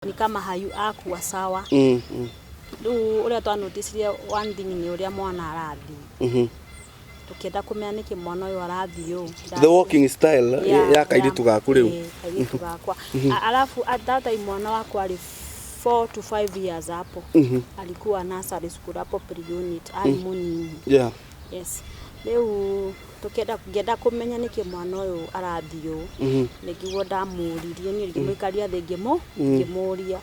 Ni kama hayu akuwa sawa. Rĩu ũrĩa twanoticirie, one thing nĩ ũrĩa mwana arathiĩ. Tũkĩenda kũmenya nĩkĩ mwana ũyũ arathiĩ ũũ. The walking style ya kairitu gaku rĩu. Eh, kairitu gakwa. Alafu at that time mwana wakwa arĩ 4 to 5 years hapo. Alikuwa nursery school hapo, pre-unit, arĩ mũnini. Yes, rĩu tũkĩenda ngĩenda kũmenya nĩkĩ mwana ũyũ arathiĩ ũũ. Nĩguo ndamũririe niĩ, ngĩmũikaria thĩ, ngĩmũria.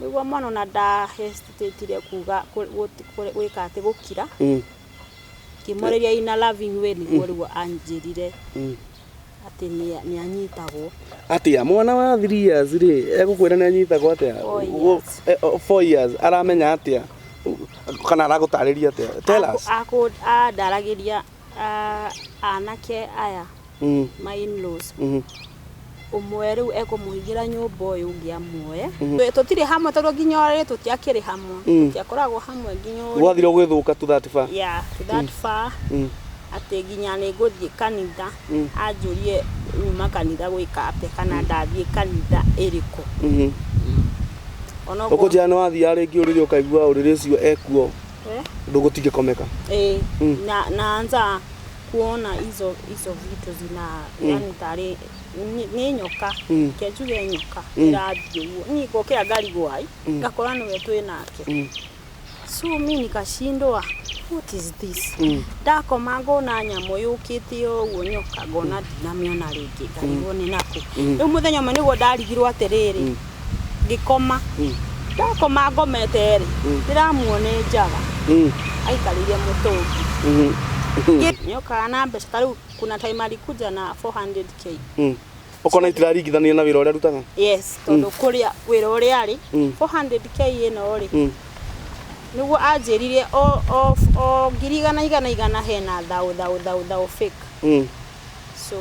Nĩguo mwana ona ndahesitatire kuga gwĩka atĩ gũkira. Ngĩmwarĩria in a loving way, nĩguo rĩu anjĩrire atĩ nĩ anyitagwo. Atia mwana wa 3 years rĩ egũkwĩra nĩ anyitagwo atĩa? 4 years. 4 years aramenya atĩa kana aragũtarĩria atĩa? Tell us. Andaragĩria anake aya, my in-laws, ũmwe rĩu ekũmũhingĩra nyũmba, ũyũ ũngĩ amuoye. Tũtirĩ hamwe tondũ nginya rĩ tũtiakĩrĩ hamwe. Tũtiakoragwo hamwe nginya ũrĩ. Gwathire gwĩthũka to that far? Yeah, to that far, atĩ nginya nĩ ngũthiĩ kanitha, anjũrie nyuma kanitha gwĩka atĩa kana ndathiĩ kanitha ĩrĩkũ. Onokorwo Ũkũnjĩra nĩ wathiaga rĩngĩ ũrĩrĩ ũkaigua ũrĩrĩ ũcio ekuo? Eh? Ndũgũtingĩkomeka. Eh, na naanza kuona hizo hizo vitu zina, yani tarĩ nĩ nyoka. Ke njuge nyoka ĩrathiĩ ũguo, niĩ ngokĩra ngarigwo ai ngakora nĩwe twĩ nake. So mi nikashindwa, what is this? Ndakoma ngona nyamũ yũkĩte ũguo, nyoka, ngona ndinamĩona rĩngĩ, ngarigwo nĩ nakũ. Rĩu mũthenya ũmwe nĩguo ndarigirwo atĩrĩrĩ, ngĩkoma, ndakoma ngomete rĩ, ndĩramuona njaga aikarĩire mũtũngi. Nyokaga na mbeca, ta rĩu kuna time alikuja na 400K. Ũkona itiraringithania na wĩra ũrĩa arutaga. Yes, tondũ kũrĩa wĩra ũrĩa arĩ, 400K ĩno rĩ, nĩguo anjĩrire o ngiri igana igana igana hena thau thau thau thau fake. So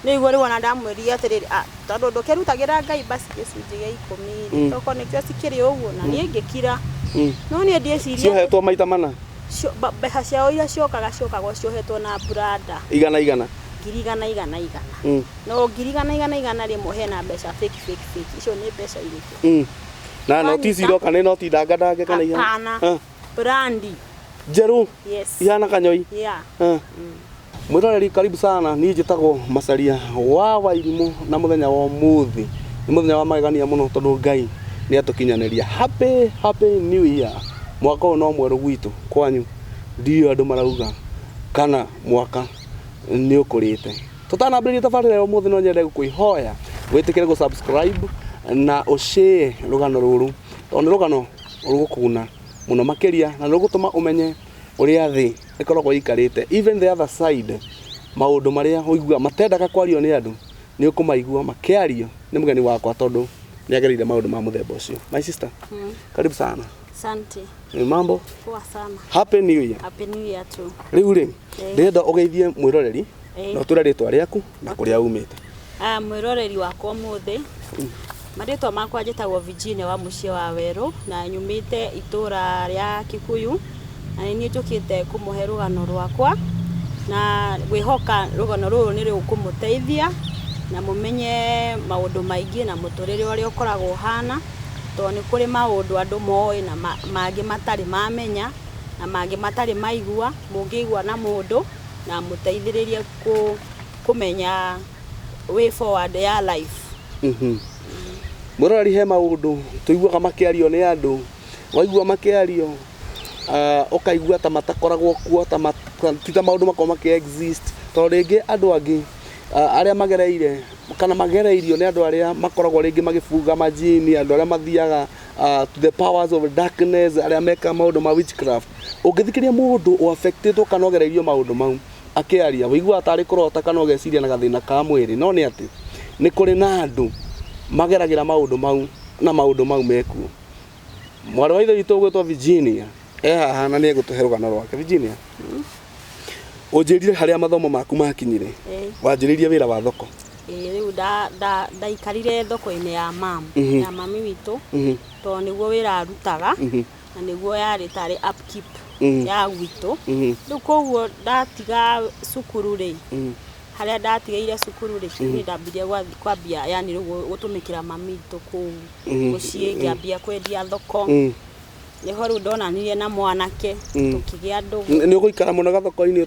nĩguo rĩu ona ndamwĩrire atĩrĩrĩ, ah, tondũ ndũkĩrutagĩra Ngai basi gĩcunjĩ gĩa 10 rĩ, tokorwo nĩkĩo cikĩrĩ ũguo, na niĩ ngĩkira, no niĩ ndieciria. Ciohetwo maita mana. Mbeca ciao iria ciokaga ciokagwo ciohetwo na branda. Igana igana. Ngiri igana igana igana. No ngiri igana igana igana rĩmwe hena mbeca fake fake fake, icio nĩ mbeca irĩkũ? Na noti ici iroka nĩ noti ndangandange kana ihana? Hapana. Ah. Brandi. Njerũ? Yes. Ihana kanyoi? Yeah. Ah. Mwĩroreri, karibu sana. Niĩ njĩtagwo Macaria wa Wairimũ, na mũthenya wa ũmũthĩ nĩ mũthenya wa magegania mũno tondũ Ngai nĩ atũkinyanĩria. Happy, happy new year. Mwaka ũyũ no mwerũ gwitũ, kwanyu ndiũĩ andũ marauga kana mwaka nĩ ũkũrĩte. Tũtanambĩrĩria tabarĩra ya ũmũthĩ, no nyende gũkwĩhoya wĩtĩkĩre gũ-subscribe na ũshare rũgano rũrũ, tondũ nĩ rũgano rũgũkũguna mũno makĩria na rũgũtũma ũmenye ũrĩa thĩ ĩkoragwo ĩikarĩte, even the other side. Maũndũ marĩa ũiguaga matendaga kwario nĩ andũ nĩ ũkũmaigua makĩario nĩ mũgeni wakwa, tondũ nĩ agereire maũndũ ma mũthemba ũcio. My sister, karibu sana. Asante. Ni mambo? Poa sana. Happy new year. Happy new year too. Rĩu rĩ, Eh. ndĩrenda ũgeithie mwĩroreri Eh. na ũtwĩre rĩtwa rĩaku na kũrĩa umĩte. Ah, mwĩroreri wakwa ũmũthĩ, marĩtwa makwa njĩtagwo Virginia wa mũciĩ wa Werũ, na nyumĩte itũra rĩa Kikuyu, na nĩ niĩ njũkĩte kũmũhe rũgano rwakwa, na ngwĩhoka rũgano rũrũ nĩ rũkũmũteithia na mũmenye maũndũ maingĩ na mũtũrĩre ũrĩa ũkoragwo ũhana, tondũ nĩ kũrĩ maũndũ andũ moĩ na mangĩ matarĩ mamenya na mangĩ matarĩ maigua. Mũngĩigua na mũndũ na mũteithĩrĩrie kũmenya way forward ya life. Mwĩroreri, he maũndũ tũiguaga makĩario nĩ andũ, waigua makĩario ũkaigua ta matakoragwo kuo, ta ti ta maũndũ makoragwo makĩ exist, tondũ rĩngĩ andũ angĩ arĩa magereire kana magereirio nĩ andũ arĩa makoragwo rĩngĩ magĩbunga majini, andũ arĩa mathiaga to the powers of darkness, arĩa mekaga maũndũ ma witchcraft. Ũngĩthikĩrĩria mũndũ ũaffectĩtwo kana ũgereirio maũndũ mau akĩaria, ũiguaga tarĩ kũrota kana ũgeciria na gathĩna ka mwĩrĩ, no nĩ atĩ nĩ kũrĩ na andũ mageragĩra maũndũ mau na maũndũ mau mekuo. Mwarĩ wa ithe witũ ũgwĩtwo Virginia e haha na nĩ egũtũhe rũgano rwake. Virginia, ũnjĩrire harĩa mathomo maku makinyire. Eh. Wanjĩrĩirie wĩra wa thoko. Ĩĩ, rĩu ndaikarire thoko-inĩ ya mam ya mami witũ, tondũ nĩguo wĩra arutaga na nĩguo yarĩ tarĩ upkeep ya gwitũ. Rĩu koguo ndatiga cukuru rĩ, Harĩa ndatigĩire cukuru rĩ, niĩ ndambirie kwambia yani rĩu gũtũmĩkĩra mami witũ kũu mũciĩ, ngĩambia kwendia thoko. Nĩho rĩu ndonanire na mwanake, tũkĩgĩa ndũgũ. Nĩ ũgũikara mũno gathoko-inĩ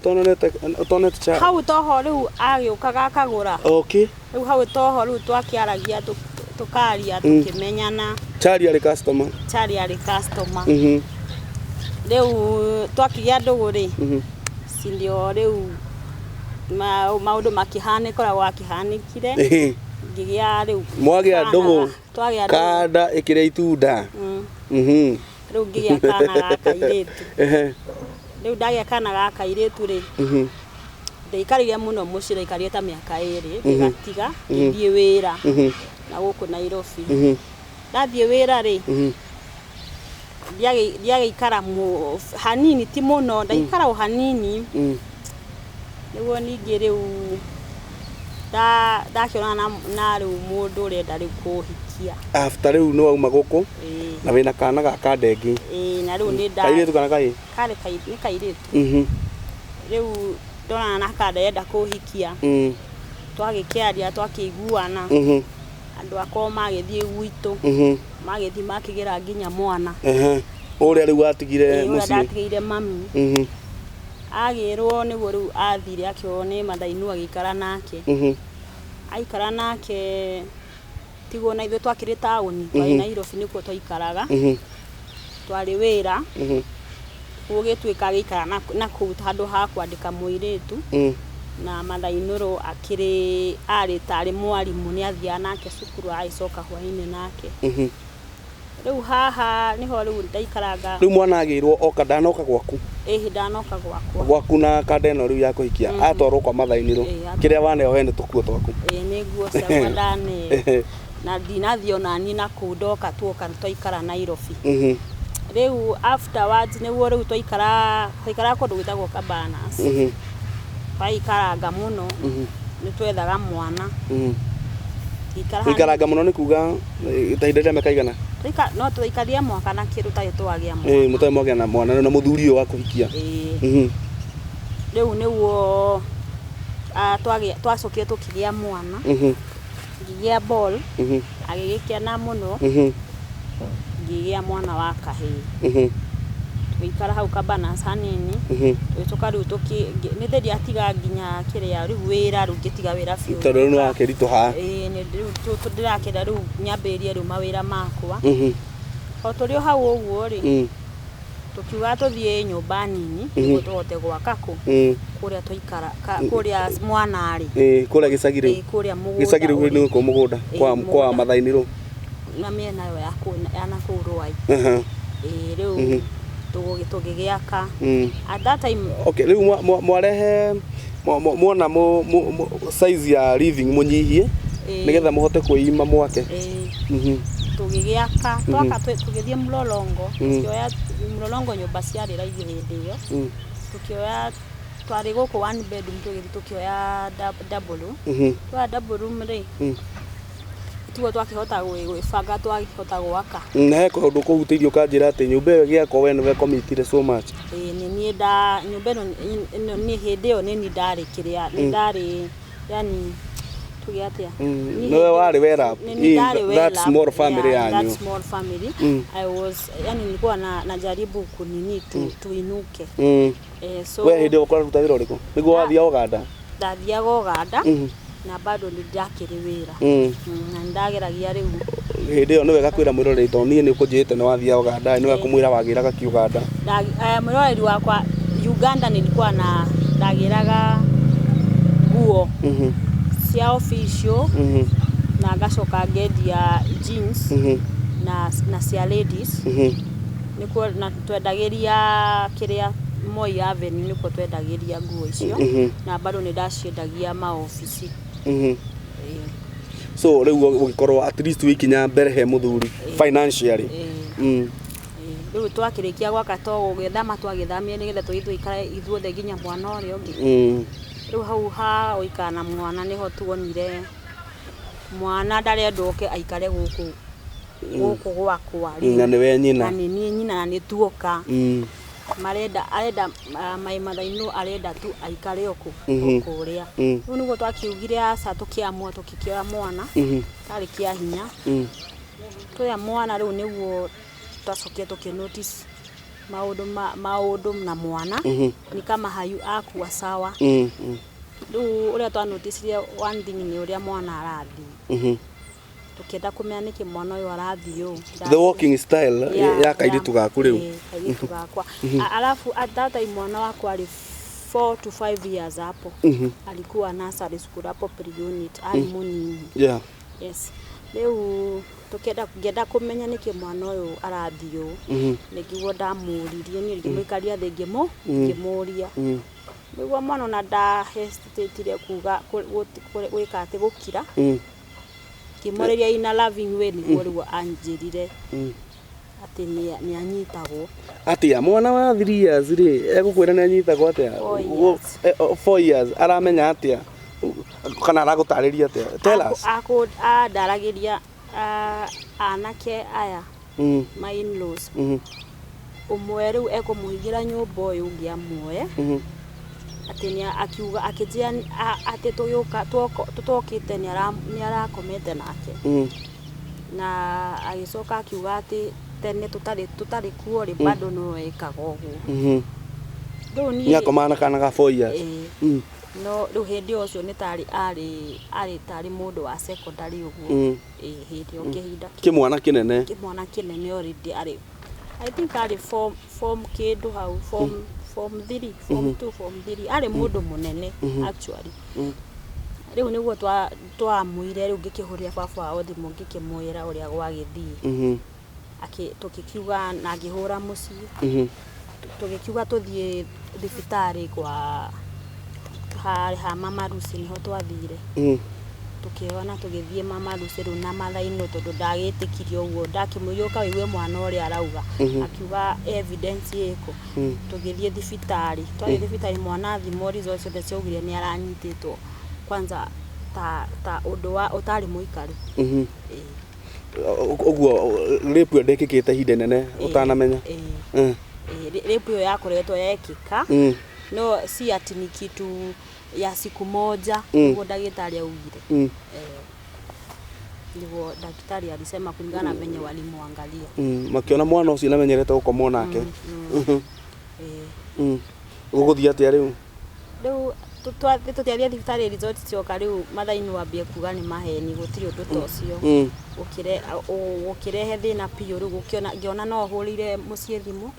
ũtonete cha Hau toho rĩu agĩũkaga akagũra. Okay. Rĩu hau toho rĩu twakĩaragia, tũkaria, tũkĩmenyana. Chari arĩ customer. Chari arĩ customer. Rĩu twakĩgĩa ndũgũ rĩ, si ndio rĩu maũndũ makĩhanĩka ũrĩa gwakĩhanĩkire. Ngĩgĩa rĩu Mwagĩa kana ndũgũ. Twagĩa ndũgũ. Kanda ĩkĩrĩa itunda. Rĩu ngĩgĩa kana ga kairĩtu. Rĩu ndagĩa kana ga kairĩtu rĩ, ndaikarire mũno mũciĩ, ndaikarire ta mĩaka 2, ngĩgatiga ngĩthiĩ wĩra na gũkũ Nairobi. Ndathiĩ wĩra rĩ, ndiagĩikara hanini, ti mũno, ndaikara o hanini. Nĩguo ningĩ rĩu ndakĩonana na rĩu mũndũ ũrenda rĩu kũhikia. After rĩu nĩ wauma gũkũ na wĩna kana ga kandenge. Ĩĩ, na rĩu nĩ nda Kairĩtu kana kahĩĩ? Karĩ nĩ kairĩtu. Rĩu ndonana na kanda enda kũhikia. Twagĩkĩaria, twakĩiguana. Andũ akwa magĩthiĩ gwitũ. Magĩthiĩ makĩgĩra nginya mwana. Ũrĩa rĩu watigire Ĩĩ, ũrĩa mũciĩ. ndatigĩire mami. Agĩrwo nĩguo rĩu athire akĩorwo nĩ Mathainu agĩikara nake. Aikara nake tiguo na ithuĩ twakĩrĩ taũni, twarĩ Nairobi nĩkuo twaikaraga. Twarĩ wĩra. Gũgĩtuĩka agĩikara na kũu handũ ha kwandĩka mũirĩtu. Na Mathainũrũ akĩrĩ arĩ tarĩ mwarimũ, nĩ athiaga nake cukuru agĩcoka hwainĩ nake. Rĩu haha nĩho rĩu ndaikaranga. Rĩu mwana agĩrwo oka ndanoka gwaku. Ĩhĩ, ndanoka gwakwa. Gwaku na kanda ĩno rĩu ya kũhikia atwarwo kwa Mathainĩrũ. Kĩrĩa waneo we nĩ tũkuo twaku. Ĩĩ, nĩ nguo ciakwa ndaneo. Na ndinathiĩ ona niĩ na kũu, ndoka tuoka twaikara Nairobi. Rĩu afterwards nĩguo rĩu twaikara kũndũ gwĩtagwo Cabanas. Twaikaranga mũno, nĩ twethaga mwana. Tũgĩikara. Gũikaranga mũno nĩ kuga ta ihinda rĩa mĩaka igana? No twaikarire mwaka na kĩndũ tarĩ twagĩa mwana. Ĩĩ, mũtarĩ mwagĩa na mwana na mũthuri ũyũ wa kũhikia. Ĩĩ. Rĩu nĩguo twacokire tũkĩgĩa mwana. Ngĩgĩa ball. Agĩgĩkena mũno. Ngĩgĩa mwana wa kahĩĩ. Tũgĩikara hau Cabanas hanini. Tũgĩcoka rĩu nĩ ndĩratiga nginya kĩrĩa rĩu wĩra, rĩu ngĩtiga wĩra biũ. Tondũ rĩu nĩ wakĩritũha. Ĩĩ, nĩ rĩu ndĩrakĩenda rĩu nyambĩrĩrie rĩu mawĩra makwa. O tũrĩ o hau ũguo rĩ, tũkiuga tũthiĩ nyũmba nini nĩguo tũhote gwaka kũ kũrĩa twaikara kũrĩa mwana arĩ. Ĩĩ, kũrĩa gĩcagi rĩu. Ĩĩ, kũrĩa mũgũnda Gĩcagi rĩu ũrĩ. nĩ gũkũ mũgũnda Ĩĩ, kwa mũgũnda. Mathainĩrũ. Na mĩena ĩyo ya kũu ya nakũu Rwai. Ĩĩ, rĩu tũgĩgĩaka. At that time. Okay, rĩu mwarehe muona size ya living mũnyihie nĩgetha mũhote kwĩima mwake. Ĩĩ. Tũgĩgĩaka, twaka tũgĩthiĩ Mlolongo, tũkĩoya Mlolongo nyũmba ciarĩ raithi hĩndĩ ĩyo. Tũkĩoya, twarĩ gũkũ one bedroom, tũgĩthiĩ tũkĩoya double room. Twoya double room rĩ, tiguo twakĩhota gwĩbanga, twakĩhota gwaka. Na he kaũndũ kũhutĩirie ũkanjĩra atĩ nyũmba ĩyo ĩgĩakwo we nĩwe commitire so much. Ĩĩ, nĩ niĩ nda nyũmba ĩno nĩ hĩndĩ ĩyo nĩ niĩ ndarĩ kĩrĩa nĩ ndarĩ yani tuge atĩa? Niĩ Nĩwe warĩ well up nĩ niĩ in ndarĩ that well up, small family yeah, in yanyu. that small family. I was yani nilikuwa na najaribu kunini tuinuke. So We hĩndĩ ĩyo ũkoraruta wĩra ũrĩkũ nĩguo wathiaga Ũganda? Ndathiaga Ũganda na bado nĩ ndakĩrĩ wĩra. Na nĩ ndageragia rĩu. Hĩndĩ ĩyo nĩ wega kwĩra mwĩroreri tondũ niĩ nĩ ũkũnjĩrĩte nĩ wathiaga Ũganda, nĩ wega kũmwĩra wagĩraga kĩ Ũganda. Mwĩroreri wakwa, Uganda nilikuwa na ndagĩraga nguo cia official na ngacoka ngendia jeans na cia ladies. Nĩkuo na twendagĩria kĩrĩa Moi Avenue, nĩkuo twendagĩria nguo icio. Na bado nĩ ndaciendagia maobici. Ĩĩ. So rĩu ũgĩkorwo at least wĩkinya mbere he mũthuri financially. Ĩĩ. Ĩĩ. Rĩu twakĩrĩkia gwaka to gũgĩthama twagĩthamire nĩgetha tũgĩthiĩ tũikare ithuothe nginya mwana ũrĩa ũngĩ. Rĩu hau ha gũikara na mwana nĩho tuonire mwana ndarendwo oke aikare gũkũ gwakwa. Na nĩwe nyina. Na nĩ niĩ nyina na nĩ tuoka. Marenda arenda my mother in law arenda tu aikare o kũ o kũrĩa. Rĩu nĩguo twakiugire aca, tũkĩamua tũgĩkĩoya mwana tarĩ kĩa hinya. Twoya mwana rĩu nĩguo twacokire tũkĩ notice maũndũ maũndũ na mwana ni kama hayu akuwa sawa. Rĩu ũrĩa twa notice one thing nĩ ũrĩa mwana arathiĩ. Tũkĩenda kũmenya nĩkĩ mwana ũyũ arathiĩ ũũ. The walking style ya kairitu gaku rĩu. Eh, kairitu gakwa. Alafu at that time mwana wakwa arĩ 4 to 5 years hapo. Alikuwa nursery school hapo pre-unit, arĩ mũnini. Yes, rĩu tũkĩenda ngĩenda kũmenya nĩkĩ mwana ũyũ arathiĩ ũũ. Nĩguo ndamũririe niĩ, ngĩmũikaria thĩ, ngĩmũria. Nĩguo mwana ona ndahesitatire kuga gwĩka atĩ gũkira. Ngĩmwarĩria in a loving way, nĩguo rĩu anjĩrire atĩ nĩ anyitagwo. Atia mwana wa 3 years rĩ egũkwĩra nĩ anyitagwo atĩa? 4 years. 4 years aramenya atĩa kana aragũtarĩria atĩa? Tell us. Andaragĩria anake aya, my in-laws, ũmwe rĩu ekũmũhingĩra nyũmba, ũyũ ũngĩ amuoye. Atĩ nĩ akiuga akĩnjĩra atĩ tũgĩũka tũtokĩte nĩ arakomete nake. Na agĩcoka akiuga atĩ tene tũtarĩ kuo rĩ, bado no ekaga ũguo. Rĩu niĩ Nĩ akomaga na kana ga 4 years? Ĩĩ. No rĩu hĩndĩ ĩyo ũcio nĩ tarĩ arĩ tarĩ mũndũ wa secondary ũguo. Ĩĩ, hĩndĩ ĩyo kĩhinda Kĩmwana kĩnene. Kĩmwana kĩnene already, arĩ I think arĩ form kĩndũ hau, form 3, form 2, form 3, arĩ mũndũ mũnene actually. Rĩu nĩguo twamuire, rĩu ngĩkĩhũrĩra baba wao thimũ, ngĩkĩmwĩra ũrĩa gwagĩthiĩ. Tũgĩkiuga na ngĩhũra mũciĩ. Tũgĩkiuga tũthiĩ thibitarĩ kwa ha Mama Lucy, nĩho twathire. Tũkĩona tũgĩthiĩ Mama Lucy rĩu na mathainũ, tondũ ndagĩtĩkirie ũguo, ndakĩmwĩra ũka wĩigue mwana ũrĩa arauga. Akiuga evidence ĩkũ. Tũgĩthiĩ thibitarĩ, twathiĩ thibitarĩ mwana athimwo, results ciothe ciaugire nĩ aranyitĩtwo kwanza ta ũndũ wa ũtarĩ mũikaru. Ĩĩ. Ũguo rape ĩyo ndĩkĩkĩte ihinda inene ũtanamenya? Ĩĩ. Ĩĩ, rape ĩyo yakoretwo yekĩka, no si ati ni kitu ya siku moja. Nĩguo ndagĩtarĩ augire. Eh, ndivyo daktari alisema kulingana na venye walimwangalia. Makiona mwana ũcio nĩamenyerete gũkomwo nake. Eh. Gũgũthiĩ atĩa rĩu? Rĩu tũtiathiĩ thibitarĩ, result cioka, rĩu mathainĩ wambie kuga nĩ maheni, gũtirĩ ũndũ ta ũcio. Gũkĩrehe thĩna biũ. Rĩu gũkĩona ngĩona no hũrĩire mũciĩ thimũ,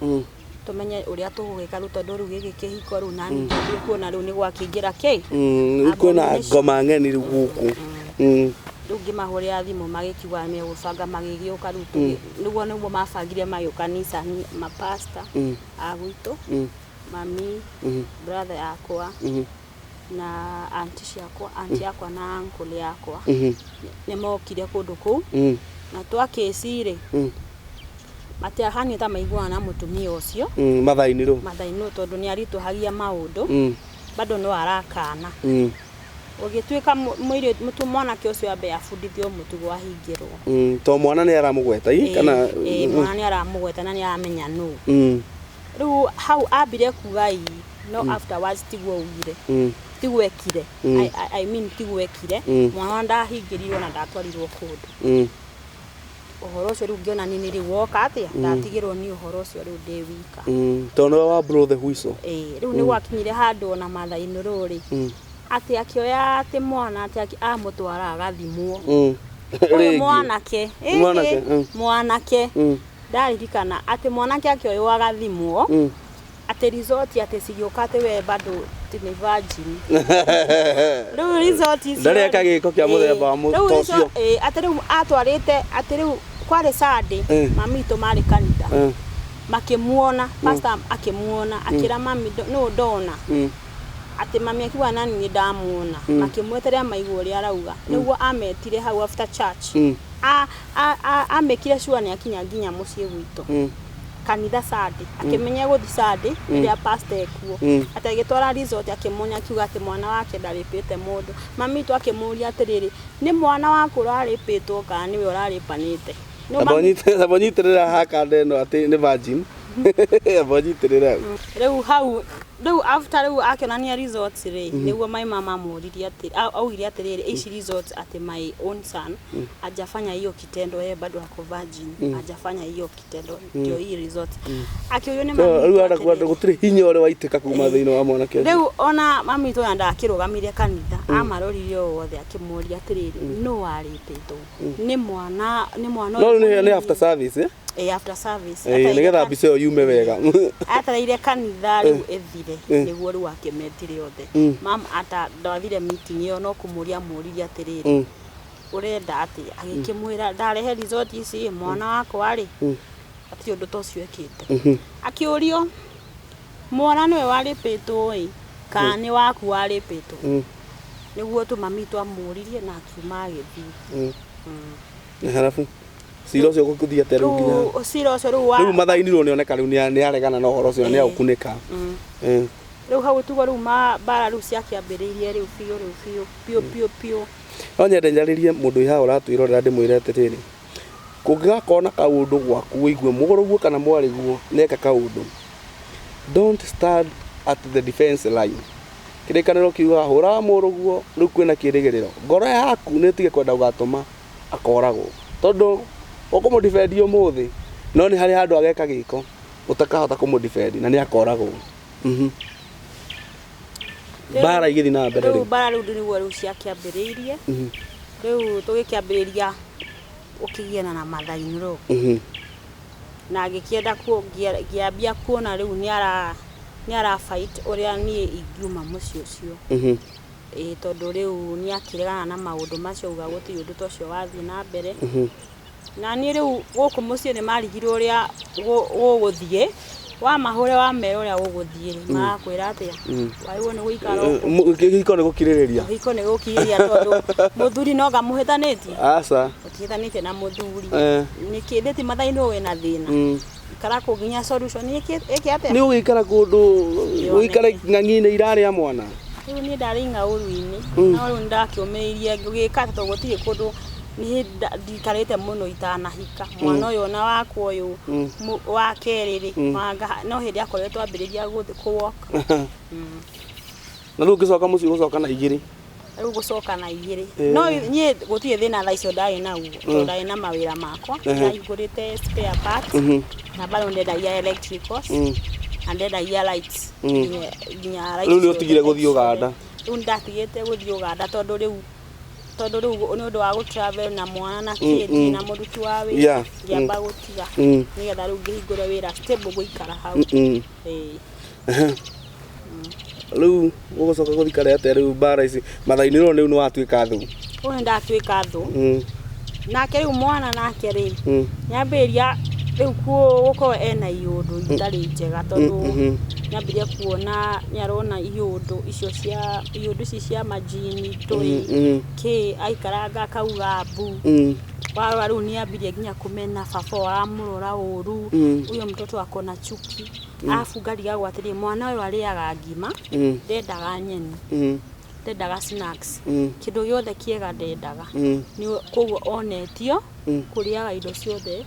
tũmenye ũrĩa tũgũgĩka rĩu, tondũ rĩu gĩkĩ kĩhiko rĩu nani ngĩambia kuona rĩu nĩ gwakĩingĩra kĩ Rĩu kwĩna Abomination. ngoma ng'eni rĩu gũkũ. Rĩu ngĩmahũrĩra thimũ, magĩkiuga megũbanga magĩgĩũka. Rĩu nĩguo mabangire magĩũka nicani, mapasta a gwitũ, mami, brother yakwa na aunty ciakwa, aunty yakwa na uncle yakwa, nĩ mokire kũndũ kũu. Na twakĩci rĩ, matiahanire ta maiguana na mũtumia ũcio. Mathainĩ rĩu. Mathainũ, tondũ nĩ aritũhagia maũndũ. Bado no arakana. Ũgĩtuĩka mũirĩtu mũtu mwanake ũcio ambe abundithio mũtugo, ahingĩrwo. To mwana nĩ aramũgweta ii kana? Ĩĩ, mwana nĩ aramũgweta na nĩ aramenya nũ. Rĩu hau ambire kuga ii, no afterwards tiguo augire. Tiguo ekire. I mean tiguo ekire. Mwana ndahingĩrirwo na ndatwarirwo kũndũ. Ũhoro ũcio rĩu ngĩona nini rĩu woka atĩa, ndatigĩrwo ni ũhoro ũcio rĩu ndĩ wika. Tondũ nĩwe wa blow the whistle. Ĩĩ, rĩu nĩ gwakinyire handũ ona mathainĩ rũrĩ atĩ akĩoya atĩ mwana atĩ amũtwara agathimwo. Ũyũ Rĩngĩ. mwanake. Ĩĩ, Mwanake, ĩĩ, mwanake. Ndaririkana atĩ mwanake akĩoywo agathimwo, atĩ result atĩ cigĩũka atĩ we bado ti nĩ virgin. Rĩu result icio Ndarĩ eka gĩko kĩa mũthemba wa Rĩu ta ũcio. Ĩĩ, atĩ rĩu atwarĩte atĩ rĩu kwarĩ Sunday, mami witũ marĩ kanitha, makĩmuona pastor, akĩmuona, akĩra mami, "Nũ ndona?" Atĩ mami akiuga, "Nani nĩ ndamuona." Makĩmweterera maigua ũrĩa arauga, nĩguo ametire hau after church. Amĩkire sure nĩ akinya nginya mũciĩ gwitũ. Kanitha Sunday, akĩmenya gũthi Sunday rĩrĩa pastor ekuo. Atĩ agĩtwara result, akĩmuonia, akiuga atĩ mwana wake ndarĩpĩte mũndũ. Mami witũ akĩmũria atĩrĩrĩ, "Nĩ mwana waku ũrarĩpĩtwo kana nĩwe ũrarĩpanĩte?" No Amba ũnyitĩrĩra haha kanda ĩno atĩ nĩ virgin. Amba ũnyitĩrĩre hau. Rĩu hau rĩu after rĩu akĩonania results rĩ, nĩguo my mama amũririe atĩ augire atĩrĩrĩ, ici results atĩ my own son hajafanya hiyo kitendo, yeye bado ako virgin, hajafanya hiyo kitendo, ndio hii results. Akĩũrio nĩ So, mami rĩu witũ arenda kuga atĩrĩrĩ, gũtirĩ hinya ũrĩa waitĩka kuma thĩinĩ wa mwanake ũcio. Rĩu ona mami witũ ona ndakĩrũgamire kanitha, amarorire o othe akĩmoria atĩrĩrĩ, no warĩpĩtwo nĩ mwana, nĩ mwana No ũyũ rĩu nĩ mũnini? after service, eh? Eh, after service. Nĩgetha mbica ĩyo yume wega. Atereire kanitha rĩu ĩthire, nĩguo rĩu akĩmetire othe. Mam ata ndathire meeting ĩyo, no kũmũria mũririe atĩrĩrĩ, ũrenda atĩa? Agĩkĩmwĩra ndarehe result ici, mwana wakwa rĩ, hatirĩ ũndũ ta ũcio ekĩte. Akĩũrio mwana nĩwe warĩpĩtwo ĩ kana nĩ waku warĩpĩtwo, nĩguo tu mami twamũririe na akiuma agĩthiĩ. Na halafu cira ũcio gũthiĩ atĩa rĩu nginya Rĩu cira ũcio rĩu wa rĩu mathainirwo nĩoneka rĩu nĩaregana na ũhoro ũcio, nĩaũkunĩka. Rĩu hau tugo rĩu mbara rĩu ciakĩambĩrĩirie rĩu biũ, rĩu biũ biũ biũ biũ. No nyende njarĩrie mũndũ wĩ haha ũratwĩrorera, ndĩmwĩre atĩrĩrĩ, kũngĩgakorwo na kaũndũ gwaku wĩigue mũgũrũguo kana mwarĩguo nĩeka kaũndũ, don't stand at the defense line. Kĩrĩkanĩro kiugaga hũraga mũrũguo rĩu kwĩna kĩrĩgĩrĩro, ngoro yaku nĩ ĩtige kwenda gũgatũma akoragwo, tondũ ũkũmũdefend ũmũthĩ no nĩ harĩ handũ ageka gĩko ũtakahota kũmũdefend na nĩ akoragwo. Mbara igĩthiĩ na mbere rĩu rĩu. Mbara rĩu nĩguo rĩu ciakĩambĩrĩirie. Rĩu tũgĩkĩambĩrĩria ũkĩgiana na mathainĩrwo, na ngĩkĩenda ngĩambia kuona rĩu nĩ ara fight ũrĩa niĩ ingiuma mũciĩ ũcio. Ĩĩ, tondũ rĩu nĩ akĩregana na maũndũ macio, auga gũtirĩ ũndũ ta ũcio wathiĩ na mbere. Na niĩ rĩu gũkũ mũciĩ nĩ marigirwo ũrĩa gũgũthiĩ, wamahũre wamera ũrĩa gũgũthiĩ rĩ, marakwĩra atĩa, wagĩrĩirwo nĩ gũikara o kũu. Kĩhiko nĩ gũkirĩrĩria. Kĩhiko nĩ gũkirĩrĩria, tondũ mũthuri no ngamũhĩtanĩtie, Aca. ũtihĩtanĩtie na mũthuri. Eh. Nĩkĩ thĩ ti mathainĩ wĩna thĩna, ikara kũu nginya solution ĩke atĩa. Nĩ ũgũikara kũndũ ũikare ng'ang'i-inĩ irarĩa mwana. Rĩu niĩ ndarĩ ing'aũru-inĩ, no rĩu nĩndakĩũmĩrĩirie ngĩgĩka atĩ, tondũ gũtirĩ kũndũ nĩ hĩndĩ ndikarĩte mũno itanahika mwana ũyũ, ona wakwa ũyũ wa kerĩ rĩ, no hĩndĩ akoretwo ambĩrĩria gũthiĩ kũ walk. Na rĩu ũngĩcoka mũciĩ gũcoka na igĩrĩ. Rĩu gũcoka na igĩrĩ, no niĩ gũtirĩ thĩna thaa icio ndarĩ naguo, tondũ ndarĩ na mawĩra makwa, ndahingũrĩte spare parts, na bado ndendagia electricals na ndendagia lights, nginya lights Rĩu nĩ ciothe. ũtigire gũthiĩ Ũganda? Rĩu nĩndatigĩte gũthiĩ Ũganda, tondũ rĩu nĩ ũndũ wa gũ travel na mwana na kĩndi na mũruti wa wĩra, ngĩamba gũtiga nĩgetha rĩu ngĩhingũre wĩra stable gũikara hau. Ĩĩ. Rĩu ũgũcoka gũthikara atĩa rĩu mbara ici mathainĩrwo rĩu nĩ watuĩka thũ? Ũyũ nĩndatuĩka thũ. Nake rĩu mwana nake rĩ, nĩambĩrĩria rĩu gũkorwo ena iũndũ itarĩ njega, tondũ nĩambĩrĩria kuona nĩarona iũndũ icio cia iũndũ ici cia majini tũĩ kĩ aikaranga akauga mbu. Warora rĩu nĩambirie nginya kũmena baba aramũrora ũru. Huyo mtoto ako na chuki. Arabu ngarigagwo atĩrĩ, mwana ũyũ arĩaga ngima, ndendaga nyeni, ndendaga snacks, kĩndũ gĩothe kĩega ndendaga. Nĩ koguo onetio kũrĩaga indo ciothe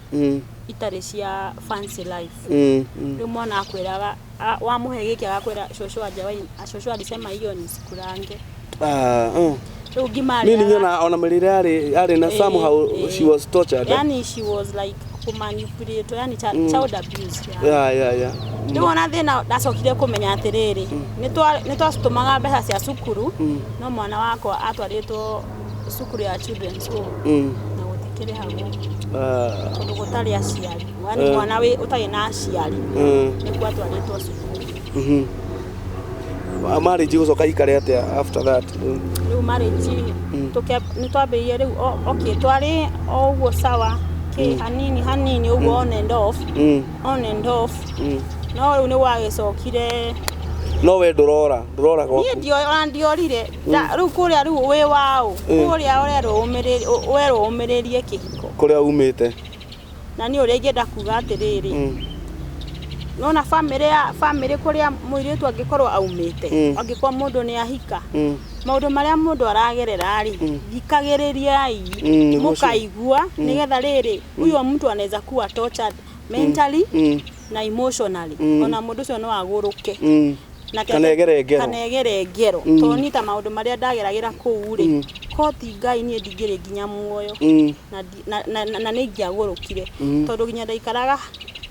itarĩ cia fancy life. Rĩu mwana akwĩraga, wamũhe gĩkĩ agakwĩra, "Shosho hajawahi, shosho alisema hiyo nisikulange." Ah, Rĩu ngima Mimi arĩaga- niona ona mĩrĩre arĩ na somehow she was tortured. Yani she was like kumanipulate, yani child abuse, yani. Yeah. Rĩu ona thĩna ndacokire kũmenya atĩrĩrĩ, nĩ twacitũmaga mbeca cia cukuru, no mwana wakwa atwarĩtwo cukuru ya children's home na gũtikĩrĩhagwo, tondũ gũtarĩ aciari, yani mwana wĩ ũtarĩ na aciari nĩguo atwarĩtwo cukuru. Marriage gũcoka ikare atĩa after that? Rĩu marriage nĩ twambĩrĩirie rĩu okay, twarĩ o ũguo sawa kĩ hanini hanini ũguo, on and off, on and off, no rĩu nĩ gwagĩcokire. No we ndũrora ndũrora Niĩ gwaku. ona ndiorire. Rĩu kũrĩa rĩu wĩ waũ kũrĩa ũrerwo werwo ũmĩrĩrie kĩhiko Kũrĩa umĩte. Na niĩ ũrĩa ingĩenda kuga atĩrĩrĩ, nona bamĩrĩ ya bamĩrĩ kũrĩa mũirĩtu angĩkorwo aumĩte, angĩkorwo mũndũ nĩ ahika, maũndũ marĩa mũndũ aragerera rĩ, thikagĩrĩriai, Nĩguo. Mũkaigua nĩgetha rĩrĩ huyo mtu anaweza kuwa tortured mentally. Na emotionally ona mũndũ ũcio no agũrũke na Kana egere ngero. Kana egere ngero, tondũ niĩ ta maũndũ marĩa ndageragĩra kũu rĩ, koti Ngai niĩ ndingĩrĩ nginya muoyo. Na na nĩ ingĩagũrũkire, tondũ nginya ndaikaraga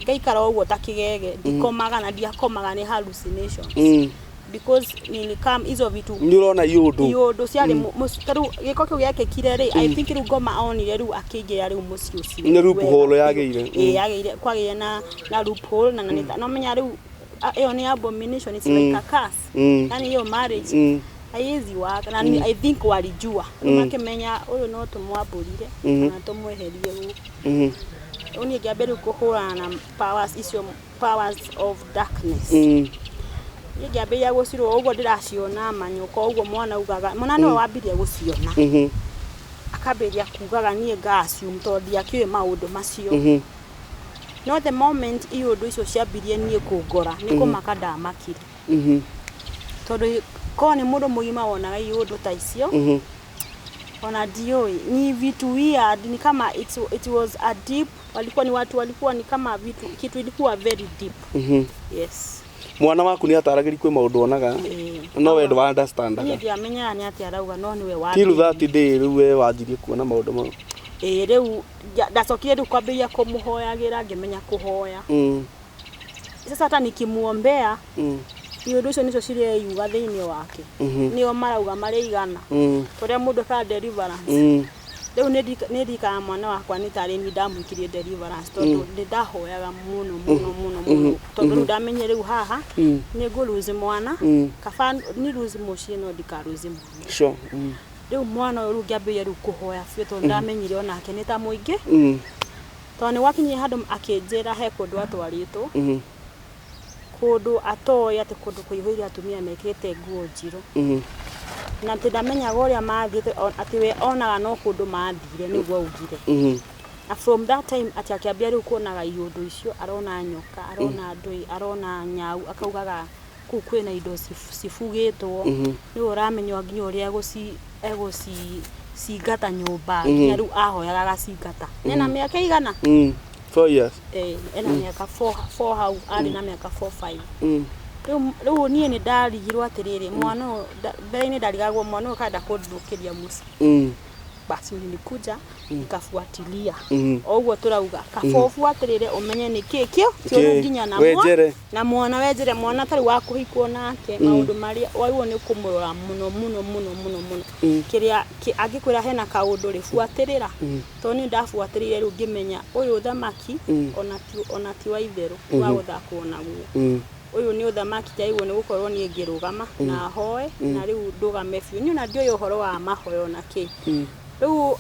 ngaikara ũguo ta kĩgege, ndikomaga na ndiakomaga, nĩ hallucinations, because nilikam hizo vitu. Nĩ ũrona iũndũ. Iũndũ ciarĩ tarĩu gĩko kĩu gĩekĩkire rĩ, I think rĩu ngoma onire rĩu akĩingĩra rĩu mũciĩ ũcio. Nĩ loophole yagĩire. Ĩĩ, yagĩire, kwagĩire na loophole na nomenya rĩu ĩyo nĩ abomination, it's like a curse. Yani hiyo marriage haiwezi waka na I think walijua, rĩu makĩmenya ũyũ no tũmwambũrire kana tũmweherie gũkũ. Rĩu niĩ ngĩambia rĩu kũhũrana na powers icio, powers of darkness. Niĩ ngĩambĩrĩria gũcirwo ũguo ndĩraciona manyoka ũguo. Mwana ugaga, mwana nĩwe wambirie gũciona, akambĩrĩria kugaga, niĩ nga assume tondũ ndiakĩũĩ maũndũ macio. No the moment iũndũ icio ciambirie niĩ kũngora, nĩ kũmaka ndamakire, tondũ korwo nĩ mũndũ mũgima wonaga iũndũ ta icio, ona ndiũĩ ni vitu weird, ni kama it was a deep, walikuwa ni watu walikuwa ni kama vitu, kitu ilikuwa very deep. Yes. Mwana waku nĩ ataragĩri kwĩ maũndũ onaga? Ĩĩ. No we ndwa Niĩ understandaga? ndiamenyaga nĩ atĩa arauga, no nĩwe Till wambirie. that day rĩu we wanjirie kuona maũndũ mau. Ĩĩ, rĩu ndacokire rĩu kwambĩrĩria kũmũhoyagĩra, ngĩmenya kũhoya. Sasa hata nikimuombea, iũndũ icio nĩcio cireyuga thĩinĩ wake, nĩo marauga marĩ igana, tũrĩa mũndũ ekaga deliverance. Rĩu nĩ ndirikanaga mwana wakwa nĩ tarĩ niĩ ndamwĩkirie deliverance, tondũ nĩ ndahoyaga mũno mũno mũno mũno, tondũ rĩu ndamenye rĩu haha nĩ ngũ mwana. Kaba nĩ lose mũciĩ no ndika-lose mwana. Rĩu mwana ũyũ rĩu ngĩambĩrĩria rĩu kũhoya biũ, tondũ ndamenyire onake nĩ ta mũingĩ, tondũ nĩ gwakinyire handũ akĩnjĩra he kũndũ atwarĩtwo, kũndũ atoĩ atĩ kũndũ kũihũire atumia mekĩrĩte nguo njirũ, na atĩ ndamenyaga ũrĩa mathiĩte, atĩ we onaga no kũndũ mathire nĩguo augire. Na from that time atĩ akĩambia rĩu kuonaga iũndũ icio, arona nyoka, arona ndũi, arona nyau, akaugaga kũu kwĩna indo cibugĩtwo. Nĩwe ũramenya nginya ũrĩa egũcingata nyũmba, nginya rĩu ahoyaga agacingata. Ena mĩaka igana? 4 years. Eh, ena mĩaka 4 hau, arĩ na mĩaka 4 5. Rĩu niĩ nĩ ndarigirwo atĩrĩrĩ, mwana ũyũ mbere-inĩ ndarigagwo mwana ũyũ kanda kũnduthũkĩria mũciĩ. Basi nilikuja nikafuatilia o ũguo tũrauga kaba ũbuatĩrĩre ũmenye nĩ kĩ kĩo kĩũru nginya na Wenjere. Na mwana wenjere mwana tarĩ wa kũhikwo nake, maũndũ marĩa wagĩrĩirwo nĩ kũmũrora mũno mũno mũno mũno mũno. Kĩrĩa angĩkwĩra hena kaũndũ rĩ, buatĩrĩra, tondũ niĩ ndabuatĩrĩire rĩu ngĩmenya ũyũ ũthamaki ona ti wa itherũ wa gũthakwo naguo. Ũyũ nĩ ũthamaki njagĩrĩirwo nĩ gũkorwo niĩ ngĩrũgama na hoe, na rĩu ndũgame biũ. Niĩ ona ndiũĩ ũhoro wa mahoya ona kĩ. Rĩu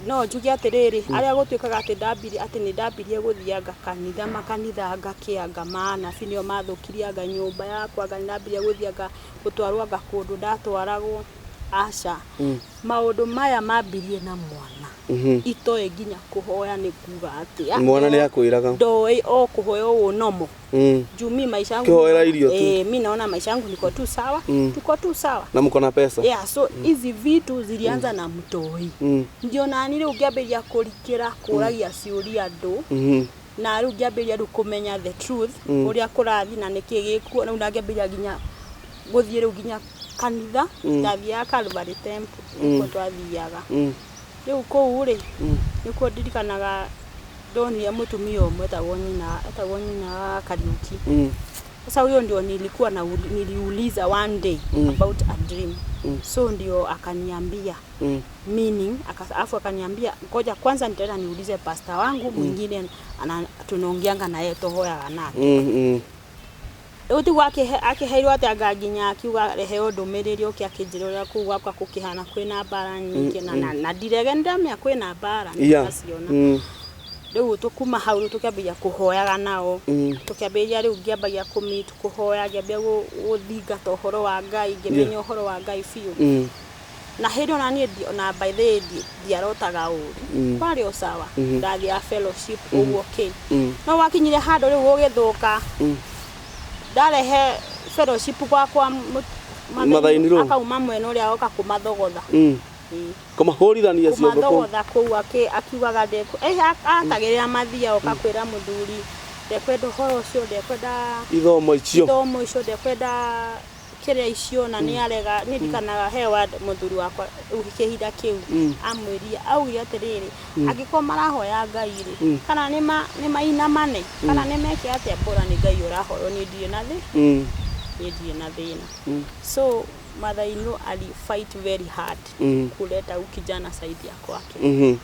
no njuge atĩrĩrĩ, arĩa gũtuĩkaga atĩ ndambirie atĩ nĩ ndambirie gũthianga kanitha, makanitha, ngakĩanga manabi nĩo mathũkirie anga nyũmba yakwa, anga nĩ ndambirie gũthianga gũtwarwo anga kũndũ ndatwaragwo, aca. Maũndũ maya mambirie na mwana itoĩ nginya kũhoya nĩ kuga atĩa. Mwana nĩ akwĩraga? Ndoĩ o kũhoya ũũ nomo juu mi maisha yangu Kĩhoera irio tu. Eh, mi naona maisha yangu niko tu sawa, tuko tu sawa. Na mko na pesa. Yeah, so hizi vitu zilianza na mtoi. Ndio nani rĩu ngĩambĩrĩria kũrikĩra kũragia ciũria andũ, na rĩu ngĩambĩrĩria rĩu kũmenya the truth, ũrĩa kũrathiĩ na nĩkĩ gĩkuo. Rĩu ndangĩambĩrĩria nginya gũthiĩ rĩu nginya kanitha. Ndathiaga Calvary Temple, nĩkuo twathiaga. Rĩu kũu rĩ, nĩkuo ndirikanaga ndonire mũtumia ũmwe etagwo nyina wa Kariuki. Sasa huyo ndio nilikuwa na niliuliza one day about a dream. So ndio akaniambia meaning, afu akaniambia ngoja kwanza nitaenda niulize pastor wangu mwingine tunaongeanga na yeye, tohoyaga nake. Rĩu tiguo akĩheirwo atĩ anga nginya akiuga reheo ndũmĩrĩri ũke akĩnjĩra ũrĩa kũu gwakwa gũkĩhana, kwĩna mbara nyingĩ, na ndirege nĩndamenya kwĩna mbara, nĩndĩraciona. Rĩu tũkuma hau rĩu tũkĩambĩrĩria kũhoyaga nao. Tũkĩambĩrĩria rĩu ngĩambagia kũmeet kũhoya, ngĩambia gũthingata ũhoro wa Ngai, ngĩmenya ũhoro wa Ngai biũ. Na hĩndĩ ona niĩ ona by the way ndiarotaga ũru. Kwarĩ o sawa. Ndathiaga fellowship ũguo kĩ. No wakinyire handũ rĩu gũgĩthũka. Ndarehe fellowship gwakwa Mathai-inĩ rũu? Akauma mwena ũrĩa oka kũmathogotha. Ĩĩ. Kũmahũrithania ciongo kũu. Kũmathogotha kũu akiugaga ndekũ atagĩrĩra mathia oka kwĩra mũthuri Ndekwenda ũhoro ũcio, ndekwenda Ithomo icio. Ithomo icio ndekwenda, kĩrĩa icio, na nĩ arega. Nĩ ndikanaga he wa mũthuri wakwa rĩu kĩhinda kĩu amwĩrie, augire atĩrĩrĩ, angĩkorwo marahoya Ngai rĩ, kana nĩ mainamane kana nĩ meke atĩa, bora nĩ Ngai ũrahoywo, niĩ ndirĩ na thĩ niĩ ndirĩ na thĩna. So mother-in-law ali fight very hard kuleta huyu kijana side ya kwake.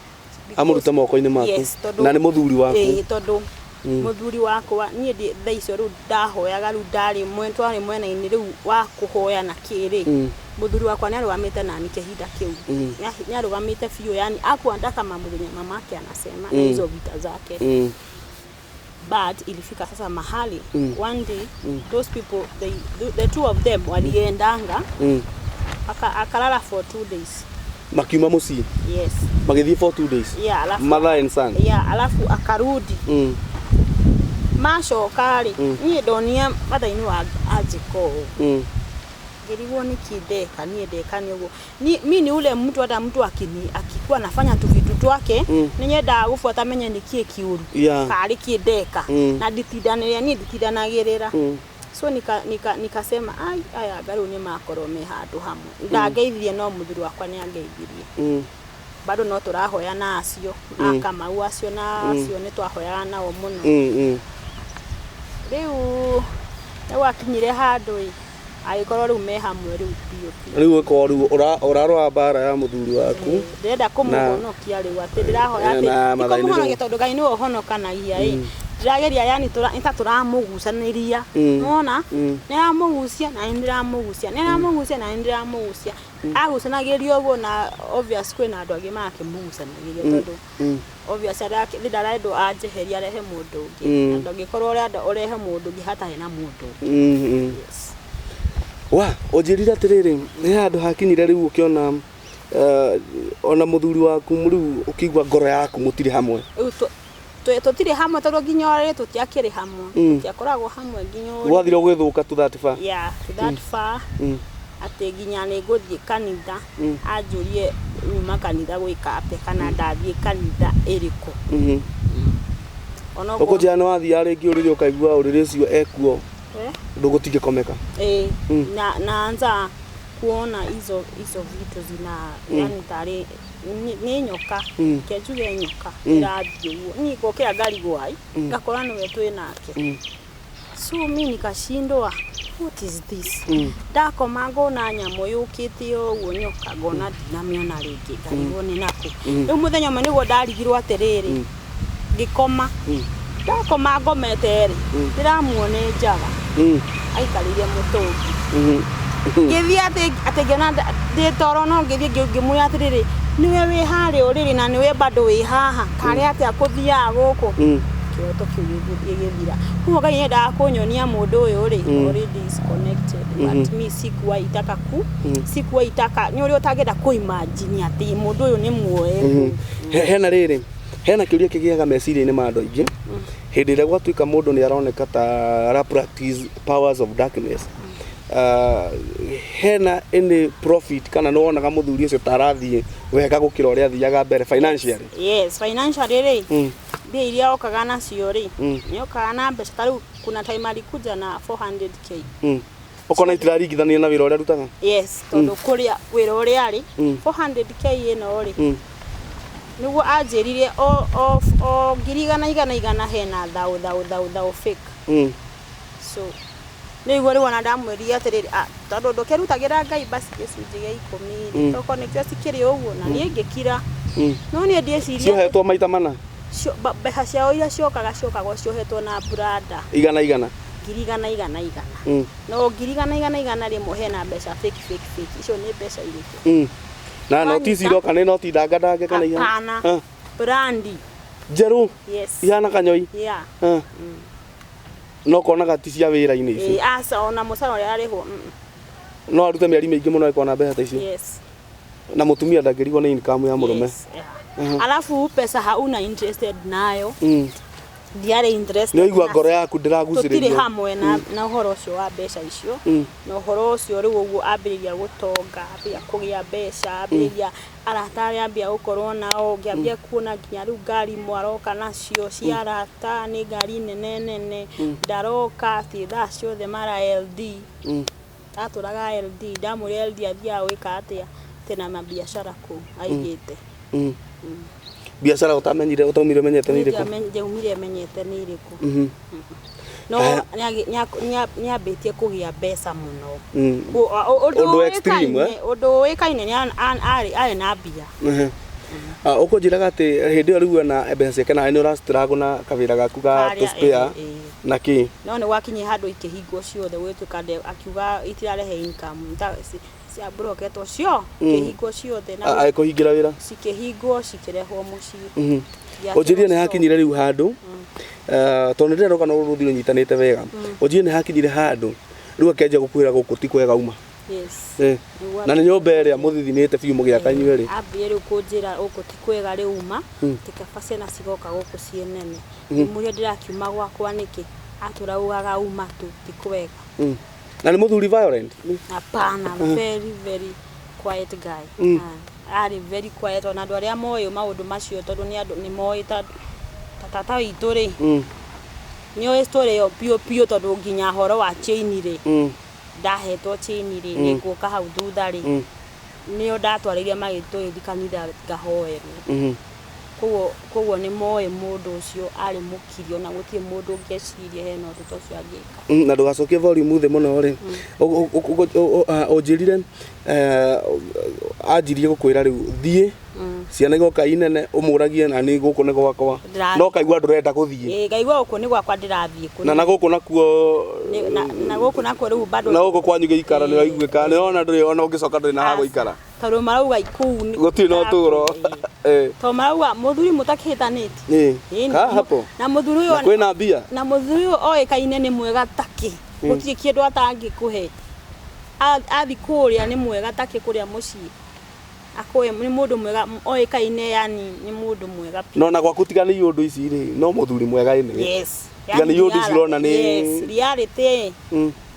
Amũrute moko-inĩ maku. Yes, tondũ Na nĩ mũthuri waku. Ĩĩ, tondũ mũthuri wakwa niĩ thaa icio rĩu ndahoyaga, rĩu ndarĩ twarĩ mwena-inĩ rĩu wa kũhoya na kĩrĩ, mũthuri wakwa nĩ arũgamĩte nani kĩhinda kĩu. Nĩ arũgamĩte biũ, yani akuanda kama mũthenya mamake anasema na hizo vita zake. But ilifika sasa mahali one day those people, the two of them waliendanga, akalala for 2 days. Makiuma mũciĩ? Yes. Magĩthiĩ for 2 days? Yeah, alafu Mother and son? Yeah, alafu akarudi. Macoka rĩ, niĩ ndonire mathaini wa anjĩka ũũ. Ngĩrigwo nĩkĩ ndeka, niĩ ndeka nĩ ũguo. Mi ni ule mtu hata mtu akikuwa anafanya tu vitu twake, nĩ nyendaga gũbuata menye nĩkĩ kĩũru, karĩ kĩ ndeka, na nditindanĩrĩra, niĩ nditindanagĩrĩra. So nikasema ai, aya anga rĩu nĩ makorwo me handũ hamwe. Ndangeithirie, no mũthuri wakwa nĩ angeithirie. Bado no tũrahoya na acio a Kamau, acio na acio nĩ twahoyaga nao mũno. Rĩu nĩ gwakinyire handũ ĩ, agĩkorwo rĩu me hamwe rĩu biũ biũ. Rĩu ũkorwo rĩu ũrarora mbara ya mũthuri waku. Ndĩrenda kũmũhonokia rĩu, atĩ ndĩrahoya atĩ Na mathainĩ tikũmũhonokia rĩu. tondũ Ngai nĩwe ũhonokanagia ĩ. Ndĩrageria yani nĩ ta tũramũgucanĩria. Nĩwona? Nĩaramũgucia na nĩ ndĩramũgucia, nĩaramũgucia na nĩ ndĩramũgucia, agucanagĩrio ũguo. Na obvious kwĩna andũ angĩ marakĩmũgucanagĩria tondũ obvious ndarendwo anjeherie arehe mũndũ ũngĩ. Na ndũngĩkorwo ũrenda ũrehe mũndũ ũngĩ hatarĩ na mũndũ ũngĩ. Yes. Wa ũnjĩrire atĩrĩrĩ, nĩ handũ hakinyire rĩu ũkĩona ona mũthuri waku rĩu ũkĩigua ngoro yaku mũtirĩ hamwe. Rĩu tũtirĩ hamwe tondũ nginya rĩ tũtiakĩrĩ hamwe. Tũtiakoragwo hamwe nginya ũrĩ. Gwathire gũgĩthũka to that far? Yeah, to that far, atĩ nginya nĩ ngũthiĩ kanitha, anjũrie nyuma kanitha gwĩka atĩa kana ndathiĩ kanitha ĩrĩkũ. Onokorwo Ũkũnjĩra nĩ wathiaga rĩngĩ ũrĩrĩ ũkaigua ũrĩrĩ ũcio ekuo? Eh? Ndũgũtingĩkomeka. Eh, na naanza kuona hizo hizo vitu zina yani tarĩ nĩ nyoka, kenjuge nyoka ĩrathiĩ ũguo. Niĩ ngokĩra ngarigwo ai, ngakora nĩwe twĩ nake. So mi nikashindwa, what is this? Ndakoma ngona nyamũ yũkĩte ũguo, nyoka, ngona ndinamĩona rĩngĩ, ngarigwo nĩ nakũ. Rĩu mũthenya ũmwe nĩguo ndarigirwo atĩrĩrĩ, ngĩkoma, ndakoma ngomete rĩ, ndĩramuona e njaga aikarĩire mũtũngi. Ngĩthiĩ atĩ ngĩona ndĩ toro, no ngĩthiĩ ngĩmwĩra atĩrĩrĩ, nĩwe wĩ harĩa ũrĩrĩ na nĩwe bado wĩ haha, karĩ atĩa kũthiaga gũkũ? Kĩroto kĩu gĩgĩthira. Koguo Ngai nĩendaga kũnyonia mũndũ ũyũ rĩ already is connected, but mi sikuwa itaka ku sikuwa itaka, nĩ ũrĩa ũtangĩenda kũ-imagine atĩ mũndũ ũyũ nĩ muoe. Hena rĩrĩ, hena kĩũria kĩgĩaga meciria-inĩ ma andũ aingĩ hĩndĩ ĩrĩa gwatuĩka mũndũ nĩ aroneka ta ara practice powers of darkness. Hena any profit kana nĩ wonaga mũthuri ũcio ta arathiĩ wega gũkĩra ũrĩa athiaga mbere financially? Yes, financially rĩ, mbia iria okaga nacio rĩ, nĩ okaga na mbeca. Ta rĩu kuna time alikuja na 400K. Ũkona itiraringithania na wĩra ũrĩa arutaga? Yes, tondũ kũrĩa wĩra ũrĩa arĩ, 400K ĩno rĩ, nĩguo anjĩrire o ngiri igana igana igana hena thau thau thau thau fake. So nĩguo rĩu ona ndamwĩrire atĩrĩrĩ, ah, tondũ ndũkĩrutagĩra Ngai basi gĩcunjĩ gĩa 10 rĩ, tokorwo nĩkĩo cikĩrĩ ũguo, na niĩ ngĩkira, no niĩ ndieciria. Ciohetwo maita mana? Mbeca ciao iria ciokaga ciokagwo ciohetwo na branda. Igana igana? Ngiri igana igana igana. No ngiri igana igana igana rĩmwe hena mbeca fake fake fake, icio nĩ mbeca irĩkũ? Na noti ici Wanyita? iroka nĩ noti ndangandange kana ihana? Hapana. Ah, brandi. Njerũ? Yes. Ihana kanyoi? Yeah. Ah. No konaga ti cia wĩra-inĩ ici? Ĩ, aca, ona mũcara ũrĩa arĩhwo. No arute mĩeri mĩingĩ mũno ĩkona mbeca ta icio? Yes. Na mũtumia ndangĩrigwo nĩ income ya mũrũme? Yes, yeah. Alafu pesa hauna interested nayo. Ndiarĩ interested. Nĩ waigua ngoro yaku Tũtirĩ ndĩragucĩrĩrio. Hamwe na ũhoro ũcio wa mbeca icio na ũhoro ũcio rĩu ũguo ambĩrĩria gũtonga, ambĩrĩria kũgĩa mbeca, ambĩrĩria arata arĩa ambia gũkorwo nao, ngĩambia kuona nginya rĩu ngari imwe aroka nacio cia arata nĩ ngari nene nene, ndaroka atĩ thaa ciothe mara LD. Atũraga LD, ndamwĩra LD athiaga gwĩka atĩa, atĩ na mabiacara kũu aigĩte. Biacara ũtamenyire, ũtaumire ũmenyete nĩ irĩkũ? Ndiaumire menyete nĩ irĩkũ. No nĩambĩtie kũgĩa mbeca mũno. Ũndũ Ũndũ extreme, ũĩkaine, eh? Ũndũ ũĩkaine nĩ arĩ na mbia. Ah, ũkũnjĩraga atĩ hĩndĩ ĩyo rĩu ena mbeca ciake nawe nĩ ũrastruggle na kawĩra gaku ga Karĩa, tũspare na kĩ. No nĩ gwakinyire handũ ikĩhingwo ciothe, gũgĩtuĩka akiuga itirarehe income ciamburoketwo cio, ikĩhingwo ciothe na Agĩkũhingĩra wĩra. Cikĩhingwo, cikĩrehwo mũciĩ. Ngĩakĩrwo Ũnjĩrire nĩ store. hakinyire rĩu handũ, tondũ nĩ ndĩrenda rũgano rũrũ rũthiĩ rũnyitanĩte wega. Ũnjĩrire nĩ hakinyire handũ rĩu akĩanjia gũkwĩra gũkũ ti kwega uma. Yes. Nĩguo. Na nĩ nyũmba ĩrĩa mũthithinĩte biũ mũgĩaka inyuerĩ. Ambie rĩu kũnjĩra gũkũ ti kwega rĩu uma, atĩ kaba ciana cigoka gũkũ ciĩ nene. Ngĩmũria ndĩrakiuma gwakwa nĩkĩ, atũraugaga uma tu ti kwega. Na nĩ mũthuri violent? Hapana, very very quiet guy. Ah, arĩ very quiet, ona andũ arĩa moĩ maũndũ macio, tondũ nĩ andũ nĩ moĩ ta tata witũ rĩ, nĩ oĩ story ĩyo biũ biũ, tondũ nginya horo wa chain rĩ, ndahetwo chain rĩ, nĩ ngũka hau thutha rĩ, nĩo ndatwarĩire magĩtũgĩthiĩ kanitha ngahoerwo. Koguo nĩ moĩ mũndũ ũcio arĩ mũkiri, ona gũtirĩ mũndũ ũngĩeciria hena ũndũ ta ũcio angĩka. Na ndũgacokie volume thĩ mũno rĩ. Ũnjĩrire anjirie gũkwĩra rĩu thiĩ, ciana igoka inene, ũmũragie na nĩ gũkũ nĩ gwakwa. No kaigua ndũrenda gũthiĩ. Ĩĩ, ngaigua gũkũ nĩ gwakwa, ndĩrathiĩ kũ? Na gũkũ nakuo? Na gũkũ nakuo rĩu bado. Na gũkũ kwanyu gĩikaro nĩ waiguĩka nĩ ona ndũrĩ ona ũngĩcoka ndũrĩ na ha gũikara. Tondũ marauga kũu Gũtirĩ na ũtũũro. Tondũ marauga mũthuri mũtakĩhĩtanĩtie. Ĩĩ, Ka hapo na mũthuri na ũyũ kwĩna mbia. Na mũthuri ũyũ oĩkaine nĩ mwega takĩ, gũtirĩ kĩndũ atangĩkũhe. Athi kũrĩa nĩ mwega takĩ, kũrĩa mũciĩ akũhe nĩ mũndũ mwega oĩkaine, yani nĩ mũndũ mwega biũ. No na gwaku tiga nĩ iũndũ ici rĩ, no mũthuri mwega ĩnĩ. Tiga nĩ iũndũ ici ũrona nĩ Yes, reality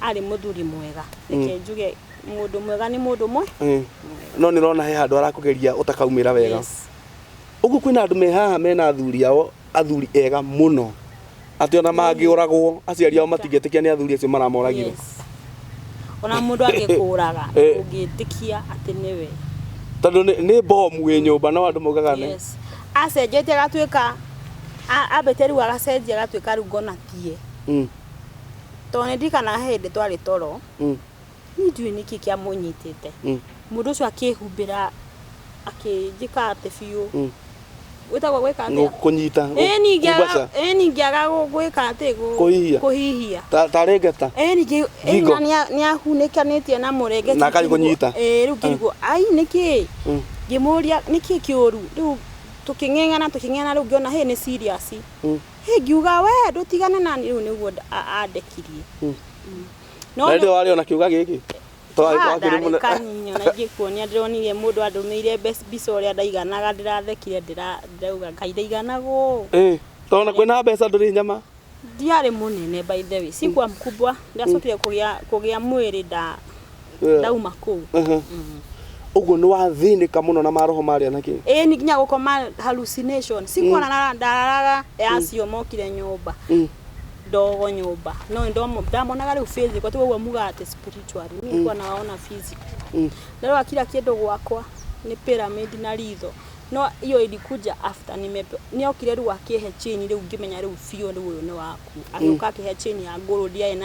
arĩ mũthuri mwega, reke njuge mũndũ mwega nĩ mũndũ mwe. No nĩ ũrona he handũ arakũgeria ũtakaumĩra wega. Ũguo kwĩna andũ me haha mena athuri ao, athuri ega mũno, atĩ ona mangĩũragwo aciari ao matingĩtĩkia nĩ athuri acio maramoragire. Yes. Ona mũndũ angĩkũraga, ũngĩtĩkia atĩ nĩwe. Tondũ nĩ bomu wĩ nyũmba, no andũ maugaga nĩ Yes, acenjetie agatuĩka ambĩte rĩu agacenjia agatuĩka rĩu ngona tie. Tondũ nĩ ndirikanaga he hĩndĩ twarĩ toro, niĩ ndiũĩ nĩkĩ kĩamũnyitĩte, mũndũ ũcio akĩhumbĩra akĩnjĩka atĩ biũ, wĩtagwo gwĩka atĩa? Kũnyita. Ĩĩ, ningĩaga Kumbaca. Ĩĩ, ningĩaga gwĩka atĩ Kũhihia. Kũhihia. Tarĩ ngeta. Ĩĩ, ningĩ Ngingo. ĩĩ, na nĩahunĩkanĩtie na mũrengeti. Na akari kũnyita. Ĩĩ, rĩu ngĩrigwo ai nĩkĩ, ngĩmũria nĩkĩ kĩũru, rĩu tũkĩng'eng'ana tũkĩng'eng'ana, rĩu ngĩona hĩ nĩ serious. Hĩ, ngiuga we ndũtigane nani, rĩu nĩguo andekirie. No Na hĩndĩ ĩyo warĩ ona kiuga gĩkĩ? Ah, Twakĩrĩ ndarĩ mũno. kanyinyo na ingĩkuonia ndĩronire mũndũ andũmĩire mbica ũrĩa ndaiganaga, ndĩrathekire, ndĩrauga Ngai ndaiganagwo. Ĩĩ, tondũ kwĩna mbeca ndũrĩ nyama. Ndiarĩ mũnene, by the way, sikuwa mkubwa, ndacokire kũgĩa mwĩrĩ ndauma kũu. Ũguo nĩ wathĩnĩka mũno na maroho marĩa na kĩ. Ĩĩ, ni nginya gũkoma hallucination, sikuona ndararaga acio mokire nyũmba, ndogo nyũmba, no ndamonaga rĩu physical, ti ũguo mugaga atĩ spiritually, niĩ nilikuwa nawaona physical. Ndarora kila kĩndũ gwakwa nĩ pyramid na ritho, no hiyo ilikuja after nĩokire rĩu akĩhe chain, rĩu ngĩmenya rĩu biũ rĩu ũyũ nĩ waku. Agĩũka akĩhe chain ya gold yarĩ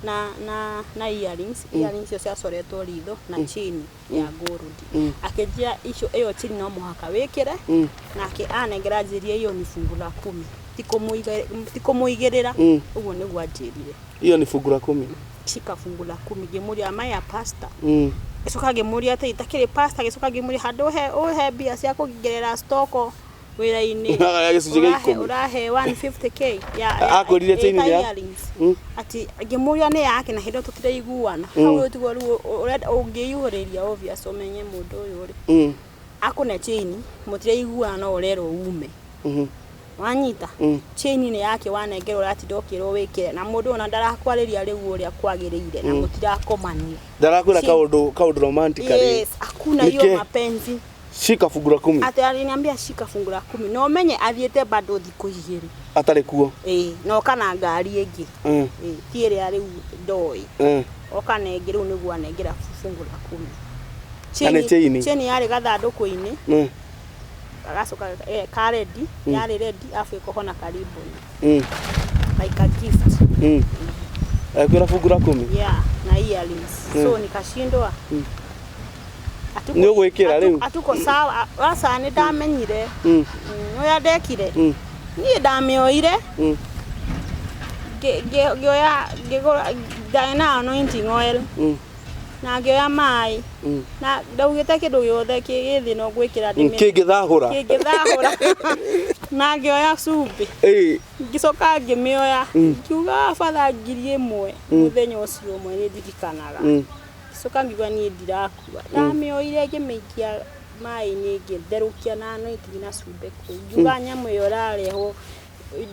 na earrings, earrings icio ciacoretwo ritho na chain ya gold. Akĩnjĩra icio, ĩyo chain no mũhaka wĩkĩre, nake anengera anjĩrie hiyo ni fungu la kumi, ti kũmũigĩrĩra. Ũguo nĩguo anjĩrire. Hiyo ni fungu la kumi. Shika fungu la kumi. Ngĩmũria, am I a pastor? Gĩcoka ngĩmũria atĩ itakĩrĩ pastor, gĩcoka ngĩmũria handũ he ũhe mbia cia kũngerera stoko wĩra-inĩ. Gĩcunjĩ gĩa 10. Ũrahe 150K ya Akwĩrire chain ĩta nĩ ya? earrings. Ati ngĩmũria nĩ yake, na hĩndĩ ĩyo tũtiraiguana hau, rĩu tiguo rĩu ũrenda ũngĩihũrĩria obvious ũmenye mũndũ ũyũ rĩ, akũne chain, mũtiraiguana, no ũrerwo ume. Wanyita? Mm. Chain-inĩ yake wanengerwo ũratinda ũkĩrwo wĩkĩre na mũndũ ona ndarakwarĩria rĩu ũrĩa kwagĩrĩire na mũtirakomania. Ndarakwĩra kaũndũ kaũndũ romantically. Yes, hakuna hiyo Nike. mapenzi. Shika fungu la kumi. Atĩ aliniambia shika fungu la kumi na ũmenye athiĩte bado thikũ 2. Atarĩ kuo. Ĩĩ, na oka na ngari ĩngĩ. Ĩĩ, ti ĩrĩa rĩu ndoĩ. Oka na ĩngĩ rĩu nĩguo anengera fungu la kumi. Na nĩ chain? Chain yarĩ gathandũkũ-inĩ. Agacoka ka ready, yarĩ ready afu ĩkohwo na kariboni. Like a gift. Akwĩra fungu la kumi. Yeah, na earrings. So nikashindwa. Nĩ ũgwĩkĩra rĩu? Atuko sawa. Aca nĩ ndamenyire. Ũrĩa ndekire. Niĩ ndamĩoire. Ngĩoya ngĩgũra ndarĩ na anointing oil. Na ngĩoya maĩ. Na ndaugĩte kĩndũ gĩothe gĩ thĩ no ngwĩkĩra Kĩngĩthahũra. Kĩngĩthahũra. Na ngĩoya cumbĩ. Ngĩcoka ngĩmĩoya. Ngiuga batha 1000 mũthenya ũcio ũmwe nĩ ndirikanaga. Ngĩcoka ngiuga niĩ ndirakua. Ndamĩoire ngĩmĩikia maĩ-inĩ ngĩtherũkia na anointing na cumbĩ kũu. Ngiuga nyamũ ĩyo ĩrarehwo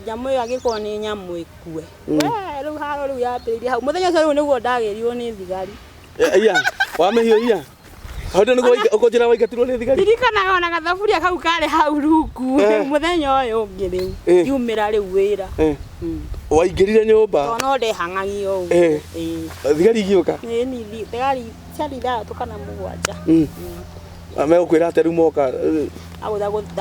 nyamũ ĩyo angĩkorwo nĩ nyamũ ĩkue. We rĩu haro rĩu yambĩrĩirie hau. Mũthenya ũcio rĩu nĩguo ndagĩrirwo nĩ thigari. Iya, wamĩhiũria. Hau nĩguo ũkũnjĩra waingatirwo nĩ thigari. Ndirikanaga ona gathaburia kau karĩ hau rungu mũthenya ũyũ ũngĩ rĩu ngiumĩra rĩu wĩra. Waingĩrire nyũmba. Tondũ no ndehang'agio ũguo. Thigari igĩũka. Ĩĩ, thigari ciarĩ 6 kana 7. Megũkwĩra atĩa rĩu moka?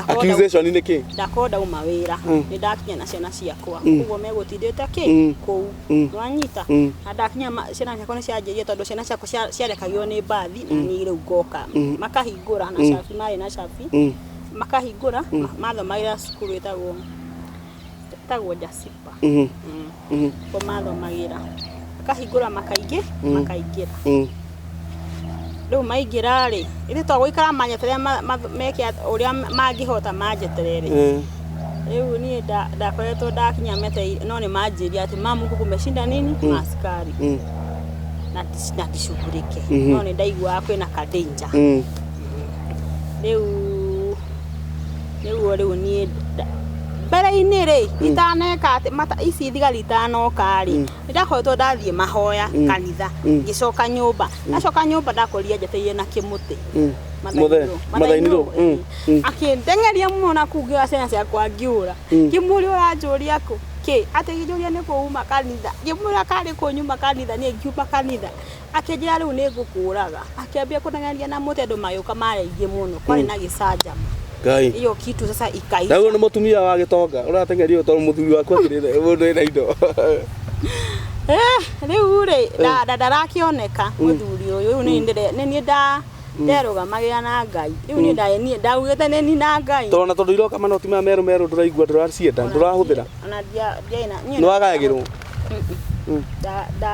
Accusation nĩ kĩ? Ndakorwo ndauma wĩra nĩ ndakinya na ciana ciakwa koguo megũtindĩte kĩ kũu nwanyita na ndakinya ciana ciakwa nĩ cianjĩrire tondũ ciana ciakwa ciarekagio nĩ mbathi na niĩ rĩu ngoka makahingũra na cabi marĩ na cabi makahingũra mathomagĩra cukuru ĩtagwo Jasipa ko mathomagĩra makahingũra makaingĩra rĩu maingĩra rĩ ithe to gũikara manyeterere meke ũrĩa mangĩhota manjeterere rĩu niĩ ndakoretwo ndakinya metereire no nĩ manjĩrire atĩ mamu huku umeshinda nini maaskari na ndicugurĩke no nĩ ndaiguaga kwĩna ka danger rĩu nĩguo rĩu niĩ mbere-inĩ rĩ itaneka atĩ ici thigari itanoka rĩ nĩ ndakoretwo ndathiĩ mahoya kanitha ngĩcoka nyũmba ndacoka nyũmba ndakorire njetereire na kĩmũtĩ Mathainirwo. Akĩndengeria mũno na kũu ngĩoya ciana ciakwa ngĩũra ngĩmũria ũranjũria kũ kĩ atĩ ngĩnjũria nĩ kũ uma kanitha ngĩmwĩra karĩ kũ nyuma kanitha niĩ ngiuma kanitha akĩnjĩra rĩu nĩ ngũkũraga akĩambia kũndengeria na mũtĩ andũ magĩũka marĩ aingĩ mũno kwarĩ na gĩcanjama Ngai. Hiyo kitu sasa ikaisha. Na huyo nĩ mũtumia wa gĩtonga ũrateng'erio tondũ mũthuri waku akĩrĩ mũndũ wĩna indo. Rĩu rĩ ndarakĩoneka mũthuri ũyũ rĩu nĩ niĩ nderũgamagĩra na Ngai rĩu niĩ niĩ ndaugĩte nĩ niĩ na Ngai. Tondũ na tondũ iroka manoti maya merũ merũ ndũraigua ndũracienda ndũrahũthĩra. Ona ndiarĩ na Nĩ wagayagĩrwo.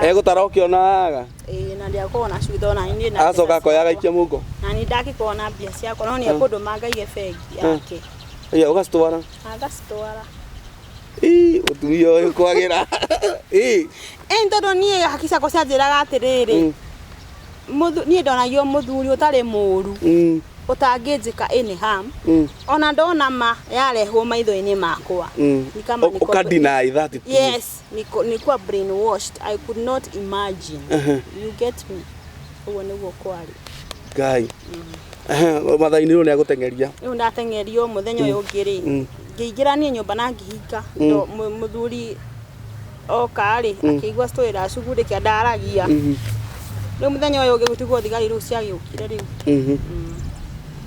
Egũtara ũkĩonaga. Ĩĩ na ndiakorwo na cuitho ona niĩ na Agacoka akoya agaikia mũhuko. Na niĩ ndakĩkorwo na mbia ciakwa no nĩ ekũndũma ngaige bengi yake. Iya ũgacitwara. Agacitwara. Ii mũtumia ũyũ kwagĩra. Ii. Ĩĩ tondũ niĩ haki ciakwa cianjĩraga atĩrĩrĩ. Niĩ ndonagio mũthuri ũtarĩ mũru. Ũtangĩnjĩka any harm. Ona ndona ma yarehwo maitho-inĩ makwa. Ni kama niko Ũka deny that. Yes, nilikuwa brainwashed. I could not imagine. You get me? Ũguo nĩguo kwarĩ. Ngai. Mathainirwo nĩ agũteng'eria. Rĩu ndateng'erio mũthenya ũyũ ũngĩ rĩ. Ngĩingĩra niĩ nyũmba na ngĩhinga. Mũthuri oka rĩ akĩigua story ndacugurĩkia ndaragia. Rĩu mũthenya ũyũ ũngĩ gũtigwo thigari rĩu ciagĩũkire rĩu.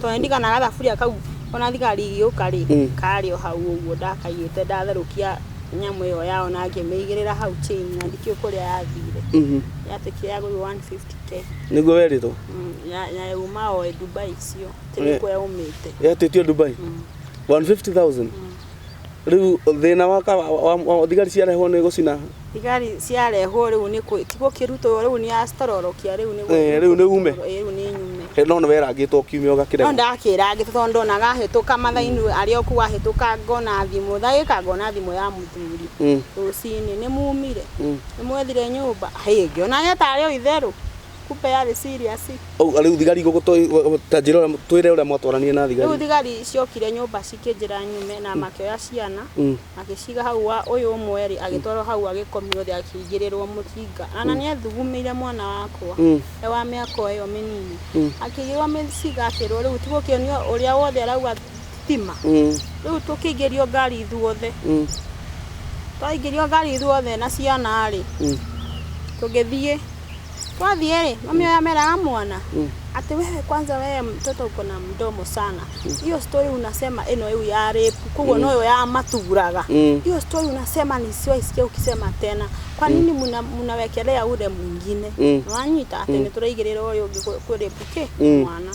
Tondũ ndirikanaga gathaburia kau ona thigari igĩũka rĩ karĩ o hau ũguo ndakaigĩte ndatherũkia nyamũ ĩyo yao na ngĩmĩigĩrĩra hau chain na ndikĩũĩ kũrĩa yathire. Yatuĩkire ya gũthiĩ 150K. Nĩguo werĩtwo? Ya yauma o Dubai icio. Ti nĩkuo yaumĩte. Yatĩtio Dubai? 150,000? Rĩu thĩna wa thigari ciarehwo nĩ gũcina. Thigari ciarehwo rĩu nĩ ti gũkĩrutwo rĩu nĩ yacitororokia rĩu nĩ Rĩu nĩ ume. Rĩu nĩ nyume. No nĩ werangĩtwo kiumia ũgakĩregwo. No ndakĩrangĩtwo tondũ ndonaga hĩtũka mathainĩ arĩa okuo ahĩtũka ngona thimũ thagĩka ngona thimũ ya mũthuri. Rũcinĩ nĩ mumire. Nĩ mwethire nyũmba. Hĩ ngĩona tarĩ o itherũ. Kumbe yarĩ serious. Rĩu thigari igũgũtũ ta njĩra ũrĩa twĩre ũrĩa mwatwaranire na Rĩu thigari. Thigari ciokire nyũmba cikĩnjĩra nyume na makĩoya ciana, makĩciga hau. Wa ũyũ ũmwe rĩ, agĩtwarwo hau, agĩkomio thĩ, akĩigĩrĩrwo mũcinga, ana nĩ athugumĩire mwana wakwa e wa mĩaka o ĩyo mĩnini, akĩigĩrĩrwo mĩcinga, akĩrwo rĩu tigũkĩonio ũrĩa wothe arauga tima. Rĩu tũkĩingĩrio ngari ithuothe. Twaingĩrio ngari ithuothe na ciana rĩ, tũgĩthiĩ. Twathiĩ rĩ, mami ũyũ ameraga mwana atĩ, "Wewe kwanza, wewe mtoto uko na mdomo sana. Hiyo story unasema ĩno rĩu ya rape, koguo noyo ya maturaga. Hiyo story unasema nisiwaisikia ukisema tena. Kwa nini mnawekelea ule mwingine?" Wanyita atĩ nĩ tũraigĩrĩra ũyũ ũngĩ kwĩ rape kĩ mwana.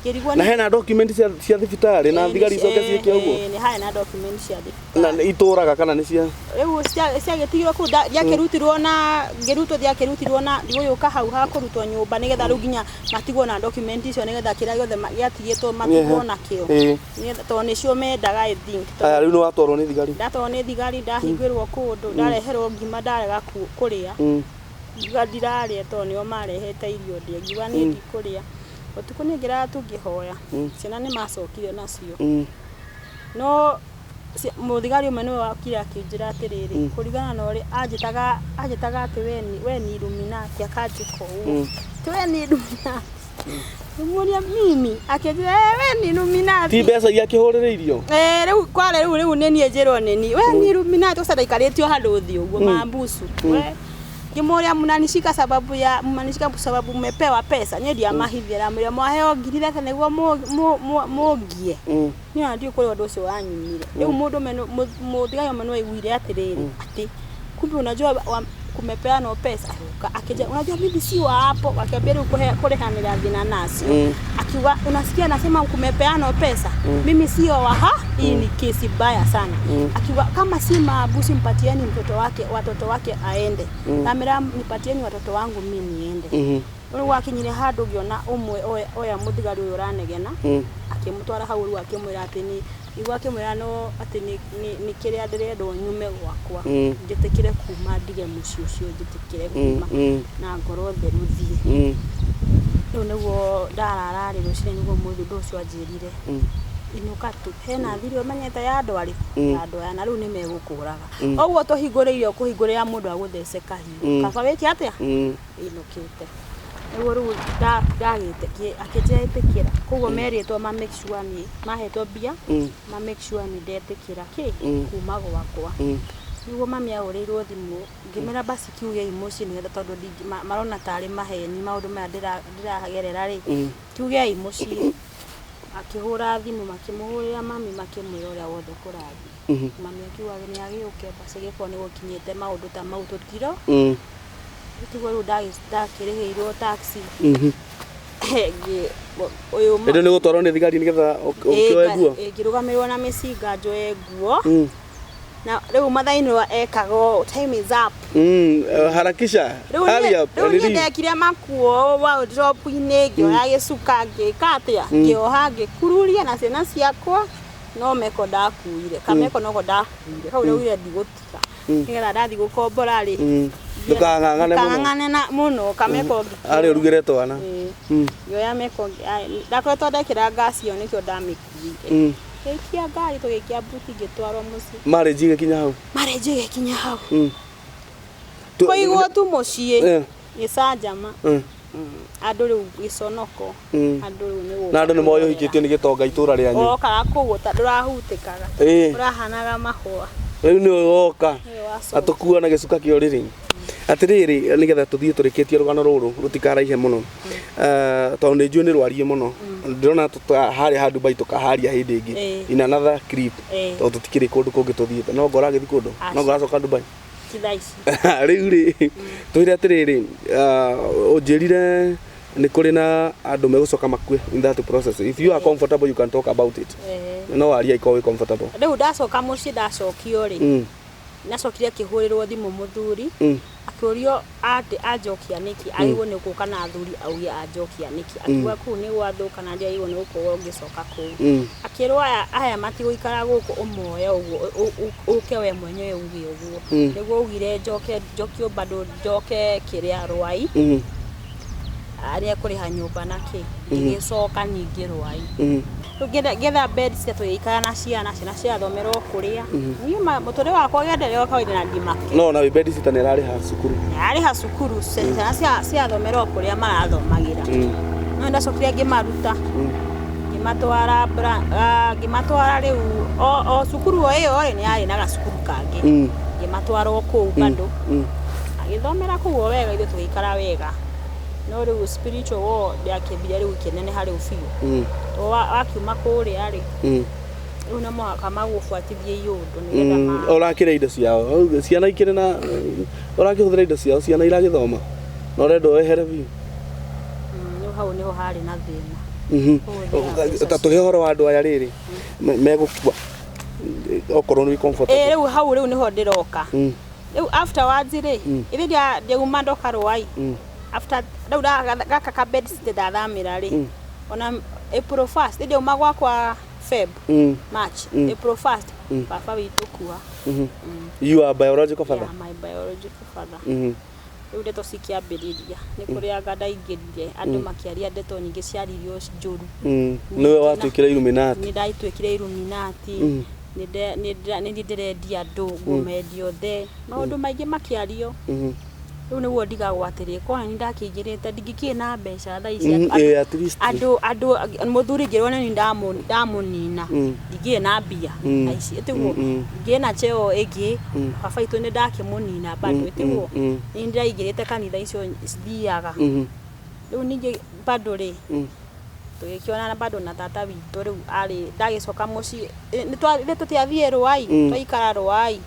Ngĩrigwo. Na hena document cia thibitarĩ na thigari icoke ciĩke ũguo? Nĩ harĩ na document cia Na thibitarĩ. itũraga kana nĩ cia Rĩu ciagĩtigirwo kũu, ndiakĩrutirwo na ngĩrutwo, ndiakĩrutirwo na ndigũgĩũka hau ha kũrutwo nyũmba, nĩgetha rĩu nginya matigwo na document icio, nĩgetha kĩrĩa gĩothe gĩatigĩtwo matigwo nakĩo. Nĩgetha, tondũ nĩcio mendaga, I think. Aya, rĩu nĩ watwarwo nĩ thigari. Ndatwarwo nĩ thigari, ndahingĩrwo kũndũ, ndareherwo ngima, ndarega kũrĩa. Ngiuga ndirarĩa tondũ nĩo marehete irio ndĩe. Ngiuga niĩ ndikũrĩa. Ũtukũ niĩ ngĩrara tu ngĩhoya. Ciana nĩ macokire nacio. No mũthigari ũmwe nĩwe wakire akĩnjĩra atĩrĩrĩ, kũringana na ũrĩa anjĩtaga atĩ we ni Illuminati, akanjĩka ũguo atĩ we ni Illuminati. Ngĩmũria mimi, akĩnjĩra, "Eh, we ni Illuminati." Ti mbeca iria akĩhũrĩrĩirio? Eh, rĩu kware rĩu nĩ niĩ njĩrwo nĩ niĩ we ni Illuminati. Ũcio ndaikarĩtio handũ thĩ ũguo mambucu. We ngĩmũria, mnanishika sababu ya mnanishika sababu mmepewa pesa? Niĩ ndiamahithia, ndamwĩra mwaheo 30,000 nĩguo mũngie. Niĩ ona ndiũĩ kũrĩa ũndũ ũcio wanyumire. Rĩu mũndũ ũmwe mũthigari ũmwe nĩ waiguire atĩrĩrĩ, atĩ kumbe unajua kumepeanwo pesa. Agĩũka akĩnjĩra, "Unajua mimi si wa hapo." Akĩambia rĩu kũrĩhanĩra thĩna nacio. Akiuga, "Unasikia nasema kumepeanwa pesa, mimi sio wa ha hii ni kesi mbaya sana." Akiuga, "Kama si maabusi, mpatieni mtoto wake, watoto wake aende." Namĩra, "Nipatieni watoto wangu mi niende." Rĩu wakinyire handũ ngĩona ũmwe oya mũthigari ũyũ ũranegena, akĩmũtwara hau. Rĩu akĩmwĩra atĩ nĩ igua, akĩmwĩra no atĩ nĩ kĩrĩa ndĩrendwo nyume gwakwa, njĩtĩkĩre kuma, ndige mũciĩ ũcio, njĩtĩkĩre kuma na ngoro theru thiĩ. Rĩu nĩguo ndarararĩ rũcinĩ, nĩguo mũthuri ũcio anjĩrire, "Inũka tu, hena thiri ũmenyete ya andũ arĩkũ?" Ya andũ aya, na rĩu nĩ megũkũraga ũguo tũhingũrĩire kũhingũrĩra mũndũ agũthece kahiũ. Kaba wĩke atĩa? Inũkĩte nĩguo rĩu ndagĩte akĩnjĩra ĩtĩkĩra. Koguo merĩtwo ma make sure nĩ mahetwo mbia, ma make sure nĩ ndetĩkĩra kĩ kuma gwakwa. Nĩguo mami ahũrĩirwo thimũ, ngĩmera basi kiugei mũciĩ nĩgetha, tondũ marona tarĩ maheni maũndũ maya ndĩragerera rĩ, kiugei mũciĩ. Akĩhũra thimũ, makĩmũhũrĩra mami, makĩmwĩra ũrĩa wothe kũrathiĩ. Mami akiuga nĩ agĩũke basi, gĩkorwo nĩ gũkinyĩte maũndũ ta mau tũtiro. Tiguo rĩu ndakĩrĩhĩirwo taxi. Ũyũ Hĩndĩ nĩ gũtwarwo nĩ thigari nĩgetha ũkĩoe nguo? Ngĩrũgamĩrĩrwo na mĩcinga njoe nguo. Na rĩu Mathai ekaga ũũ, "Time is up." Harakisha. Rĩu Hurry up rĩu and niĩ leave. ndekire makuo wardrobe-inĩ, ngĩoya gĩcuka, ngĩka atĩa, ngĩoha, ngĩkururia na ciana ciakwa. No meko ndakuire, kameko noko ndakuire kau. Rĩu ndigũtiga nĩgetha ndathiĩ gũkombora rĩ, Ndũkang'ang'ane mũno. ndikang'ang'ane na mũno kameko. Arĩ ũrugĩre twana. Ĩĩ. Ngĩoya meko, ndakoretwo ndekĩra ngasi ĩyo, nĩkĩo ndamĩkuire. Ngĩikia ngari, tũgĩikia buti, ngĩtwarwo mũciĩ. Marriage igĩkinya hau? Marriage ĩgĩkinya hau. Kũigwo tu mũciĩ, gĩcanjama. Andũ rĩu gĩconoko. Andũ rĩu nĩ gũka Na andũ nĩ moĩ kwĩrorera. ũhikĩtio nĩ gĩtonga itũra rĩanyu. Wokaga kũgũta, ndũrahutĩkaga. Ũrahanaga mahũa. Rĩu nĩ woka Nĩwe wacoka. atũkua na gĩcuka kĩa ũrĩrĩ. Atĩrĩrĩ, nĩgetha tũthiĩ tũrĩkĩtie rũgano rũrũ rũtikaraihe mũno. Tondũ nĩ njũĩ nĩ rwarie mũno. Ndĩrona harĩa ha Dubai tũkaharia hĩndĩ ĩngĩ. In another clip. Tondũ tũtikĩrĩ kũndũ kũngĩ tũthiĩte. No ngora agĩthiĩ kũndũ. Aca. No ngora Dubai. Ti thaa ici. Rĩu rĩ, twĩre atĩrĩrĩ, ũnjĩrire nĩ kũrĩ na andũ megũcoka makue in that process. If you are comfortable, you can talk about it. No waria ikorwo wĩ comfortable. Rĩu ndacoka mũciĩ, ndacokio rĩ, nacokire akĩhũrĩrwo thimũ mũthuri, akĩũrio atĩ anjokia nĩkĩ, agĩrĩirwo nĩ gũka na athuri auge anjokia nĩkĩ. Akiuga kũu nĩ gwathũka na ndiagĩrĩirwo nĩ gũkorwo ngĩcoka kũu. Akĩrwo aya matigũikara gũkũ, ũmoe ũguo ũke we mwenyewe uge ũguo. Nĩguo augire njoke, njokio bado, njoke kĩrĩa Rwai. Arĩa kũrĩha nyũmba na kĩ, ngĩgĩcoka ningĩ Rwai. Rĩu ngĩetha bed sitter, tũgĩikara na ciana, ciana ciathomera o kũrĩa. Niĩ mũtũrĩre wakwa ũgĩenderea o kawaida na ndimake. No ona wĩ bed sitter nĩ ararĩha cukuru? Arĩha cukuru, ciana ciathomera o kũrĩa marathomagĩra. No ndacokire ngĩmaruta, ngĩmatwara ngĩmatwara rĩu o cukuru o ĩyo rĩ, nĩ yarĩ na gacukuru kangĩ. Ngĩmatwara o kũu bado. Agĩthomera kũu o wega, ithuĩ tũgĩikara wega. No rĩu spiritual war ndĩakĩambire rĩu ĩkĩneneha rĩu biũ. To wakiuma kũrĩa rĩ, rĩu no mũhaka magũbuatithie iũndũ nĩgetha ma Ũrakĩrĩa indo ciao. Hau ciana ikĩrĩ na ũrakĩhũthĩra indo ciao, ciana iragĩthoma na ũrenda wehere biũ. Rĩu hau nĩho harĩ na thĩna. Kũhũthĩra mbeca. Ta tũhe ũhoro wa andũ aya rĩrĩ megũkua okorwo nĩ comfortable. Ĩ, rĩu hau rĩu nĩho ndĩroka. Rĩu afterwards rĩ, ithe ndiauma ndoka Rwai. After rĩu gaka ka bed sitter ndathamĩra rĩ, ona April 1st ndiauma gwakwa Feb, March, April 1st baba witũ kua. You are biological father? Yeah, my biological father. Rĩu ndeto cikĩambĩrĩria nĩ kũrĩa anga ndaingĩrire, andũ makĩaria ndeto nyingĩ ciaririo njũru. Nĩwe watuĩkire Illuminati? Nĩ ndaituĩkire Illuminati. Nĩ niĩ ndĩrendia andũ, ngũmendia othe, maũndũ maingĩ makĩario. Rĩu nĩguo ndigagwo atĩrĩ, korwo nĩ ndakĩingĩrĩte ndingĩkĩrĩ na mbeca thaa ici. Ĩ, at least. Andũ mũthuri ngĩrwo nĩ ndamũnina, ndingĩrĩ na mbia thaa ici, ĩtiguo ngĩrĩ na cheo ĩngĩ. Baba witũ nĩ ndakĩmũnina bado, ĩtiguo nĩ ndĩraingĩrĩte kanitha icio thiaga. Rĩu ningĩ bado rĩ, tũgĩkĩonana bado na tata witũ. Rĩu arĩ ndagĩcoka mũciĩ, ithuĩ tũtiathiĩ Rwai, twaikara Rwai.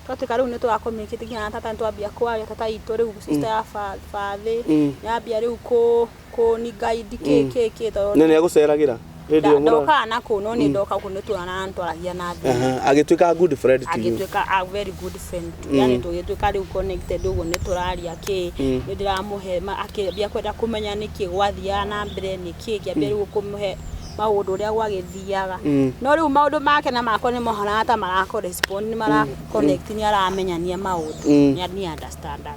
Twatuĩka rĩu nĩ tũra communicate nginya na tata, nĩ twambia kwaria tata witũ. Rĩu sister ya bathĩ nĩambia rĩu kũni guide kĩ kĩ kĩ tondũ Na nĩ agũceragĩra hĩndĩ ĩyo ndokaga na kũu, no nĩ ndoka gũkũ nĩ tuonanaga, nĩ twaragia na thimũ. Aha, agĩtuĩka good friend to you? Agĩtuĩka a very good friend, yani tũgĩtuĩka rĩu connected ũguo, nĩ tũraria kĩ, nĩ ndĩramũhe akĩambia kwenda kũmenya nĩkĩ gwathiaga na mbere, nĩkĩ ngĩambia rĩu kũmũhe maũndũ ũrĩa gwagĩthiaga. No rĩu maũndũ make na makwa nĩ mohanaga ta mara correspond, nĩ mara connect, nĩ aramenyania maũndũ, nĩ understandaga.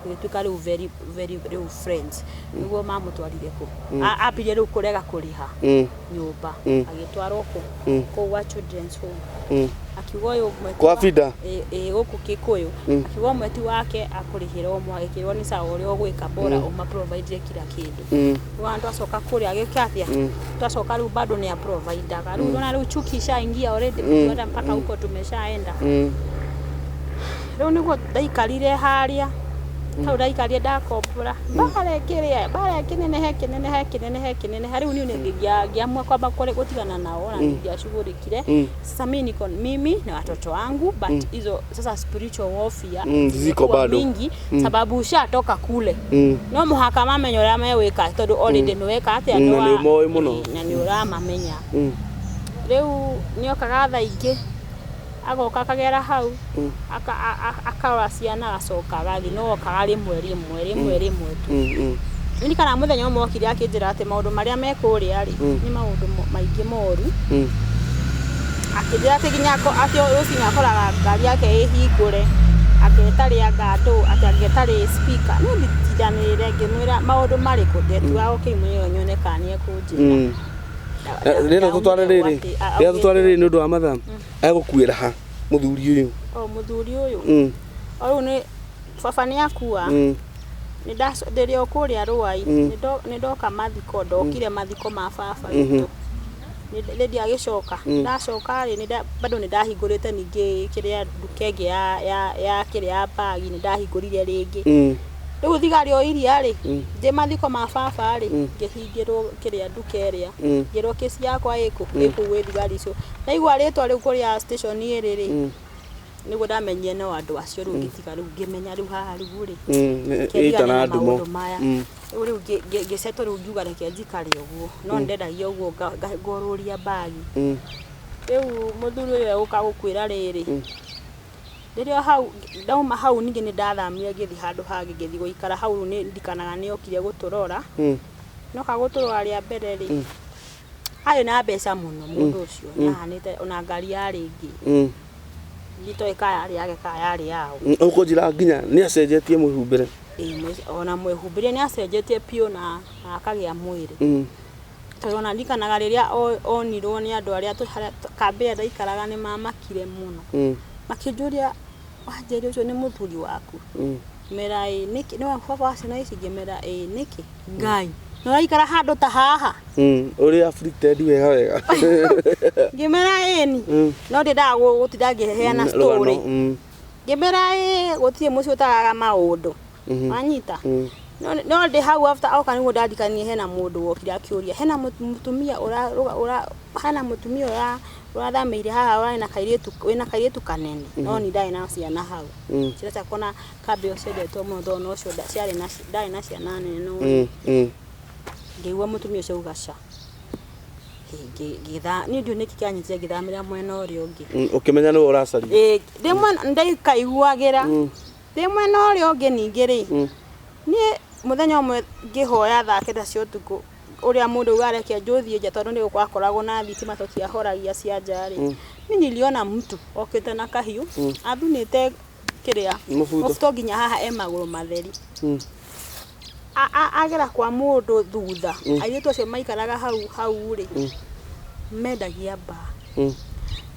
Tũgĩtuĩka rĩu very very rĩu friends. Nĩguo mamũtwarire kũ, ambirie rĩu kũrega kũrĩha nyũmba, agĩtwarwo kũ kũu gwa children's home. Akiuga ũyũ mweti Kwa Fida? Ĩ, gũkũ Kikuyu. Akiuga mweti wake akũrĩhĩra o mwaka, agĩkĩrwo nĩ sawa, ũrĩa ũgwĩka bora ũma provide kila kĩndũ. Rĩu ona twacoka kũrĩa agĩka atĩa, twacoka rĩu bado nĩ aprovidaga. Rĩu ona rĩu chuki ishaingia already, mm. mpaka huko tumeshaenda. Rĩu nĩguo ndaikarire harĩa hau, ndaikarire ndakombora mbara ĩkĩrĩa, mbara ĩkĩneneha, ĩkĩneneha, ĩkĩneneha, ĩkĩneneha. Rĩu niĩ ngĩamua kwamba gũtigana nao na ningĩacugurikire. Sasa mimi niko mimi na watoto wangu, but hizo sasa spiritual warfare Ziko zimekuwa bado. mingi, sababu ushatoka kule, no mũhaka mamenye ũrĩa megwĩka, tondũ already nĩweka atĩa. Na nĩ ũmoĩ mũno. Ĩ, na nĩ ũramamenya. Rĩu nĩokaga thaa ingĩ, agoka akagera hau, akarora ciana, agacoka agathiĩ, no okaga rĩmwe rĩmwe rĩmwe rĩmwe tu. Ndirikana mũthenya ũmwe okire akĩnjĩra atĩ maũndũ marĩa me kũrĩa rĩ, nĩ maũndũ maingĩ moru. Akĩnjĩra atĩ nginya atĩ rũcinĩ akoraga ngari yake ĩhingũre, atĩ ĩtarĩ anga andũ, atĩ angĩtarĩ speaker. Niĩ nditindanĩrĩre, ngĩmwĩra maũndũ marĩkũ, ndetuaga ũkĩmwĩra nyone kana nĩekũnjĩra. Rĩrĩa tũtware rĩrĩ, rĩrĩa tũtware rĩrĩ nĩ ũndũ wa mathaa, egũkuĩra ha mũthuri ũyũ? O mũthuri ũyũ? O rĩu nĩ baba nĩ akua. Ndĩrĩ o kũrĩa Rwai, nĩ ndoka mathiko, ndokire mathiko ma baba witũ. Nĩ ndiagĩcoka, ndacoka rĩ, bado nĩ ndahingũrĩte ningĩ kĩrĩa nduka ĩngĩ ya kĩrĩa ya bagi, nĩ ndahingũrire rĩngĩ. Rĩu thigari o iria rĩ, ndĩ mathiko ma baba rĩ, ngĩhingĩrwo kĩrĩa nduka ĩrĩa, ngĩrwo kĩci yakwa ĩkũ ĩkũu gwĩ thigari icio. Ndaigua rĩtwa rĩu kũrĩa station ĩrĩ rĩ, nĩguo ndamenyire no andũ acio. Rĩu ngĩtiga, rĩu ngĩmenya rĩu haha rĩu rĩ, Ĩta na na ndumo. Maũndũ maya rĩu ngĩcetwo. Rĩu ngiuga reke njikare ũguo, no ndendagia ũguo ngorũria mbagi. Rĩu mũthuri ũyũ egũka gũkwĩra rĩrĩ, rĩrĩa hau ndauma hau, ningĩ nĩ ndathamire ngĩthiĩ handũ hangĩ, ngĩthiĩ gũikara hau. Rĩu nĩ ndikanaga nĩ okire gũtũrora. Noka gũtũrora rĩa mbere rĩ, arĩ na mbeca mũno mũndũ ũcio, nĩ ahanĩte ona ngari yarĩ ĩngĩ, nditoĩ kana yarĩ yake kana yarĩ yao. Ũkũnjĩra nginya nĩ acenjetie mwĩhumbĩre? Ĩĩ, ona mwĩhumbĩre nĩ acenjetie biũ na akagĩa mwĩrĩ. Tondũ ona ndirikanaga rĩrĩa onirwo nĩ andũ arĩa harĩa kambĩ ĩrĩa ndaikaraga nĩ mamakire mũno. Makĩnjũria, Wanjeri ũcio nĩ mũthuri waku? Mera ĩĩ, nĩkĩ? Nĩwe baba wa ciana ici? Ngĩmera ĩĩ, nĩkĩ? Ngai, nĩ ũraikara handũ ta haha? Ũrĩ afflicted wega wega. Ngĩmera ĩni. No ndĩndaga gũtinda ngĩheana story. Ngĩmera ĩĩ, gũtirĩ mũciĩ ũtagaga maũndũ. Wanyita? No ndĩ hau after oka nĩguo ndaririkanire hena mũndũ wokire akĩũria hena mũtumia ũra hena mũtumia ũrathamĩire haha ũrarĩ na kairĩtu wĩna kairĩtu kanene no ni ndarĩ na ciana hau. Ciana ciakwa na kambĩ ĩyo ciendetwo mũno tondũ nocio ciarĩ na ndarĩ na ciana nene no ngĩigua mũtumia ũcio auga ca. Ngĩtha niĩ ndiũĩ nĩkĩ kĩanyitire ngĩthamĩra mwena ũrĩa ũngĩ. Ũkĩmenya nĩwe ũracaria. Ĩĩ, ndĩ mwena ndaikaiguagĩra. Ndĩ mwena ũrĩa ũngĩ ningĩ rĩ, niĩ mũthenya ũmwe ngĩhoya thaa kenda cia ũtukũ ũrĩa mũndũ auga reke njũthiĩ nja tondũ nĩ gwakoragwo na thitima tũtiahoragia cia nja rĩ, niĩ niliona mtu okĩte na kahiũ athunĩte kĩrĩa Mũbuto. Mũbuto nginya haha e magũrũ matheri. Agera kwa mũndũ thutha, airĩtu acio maikaraga hau hau rĩ, mendagia mbaa.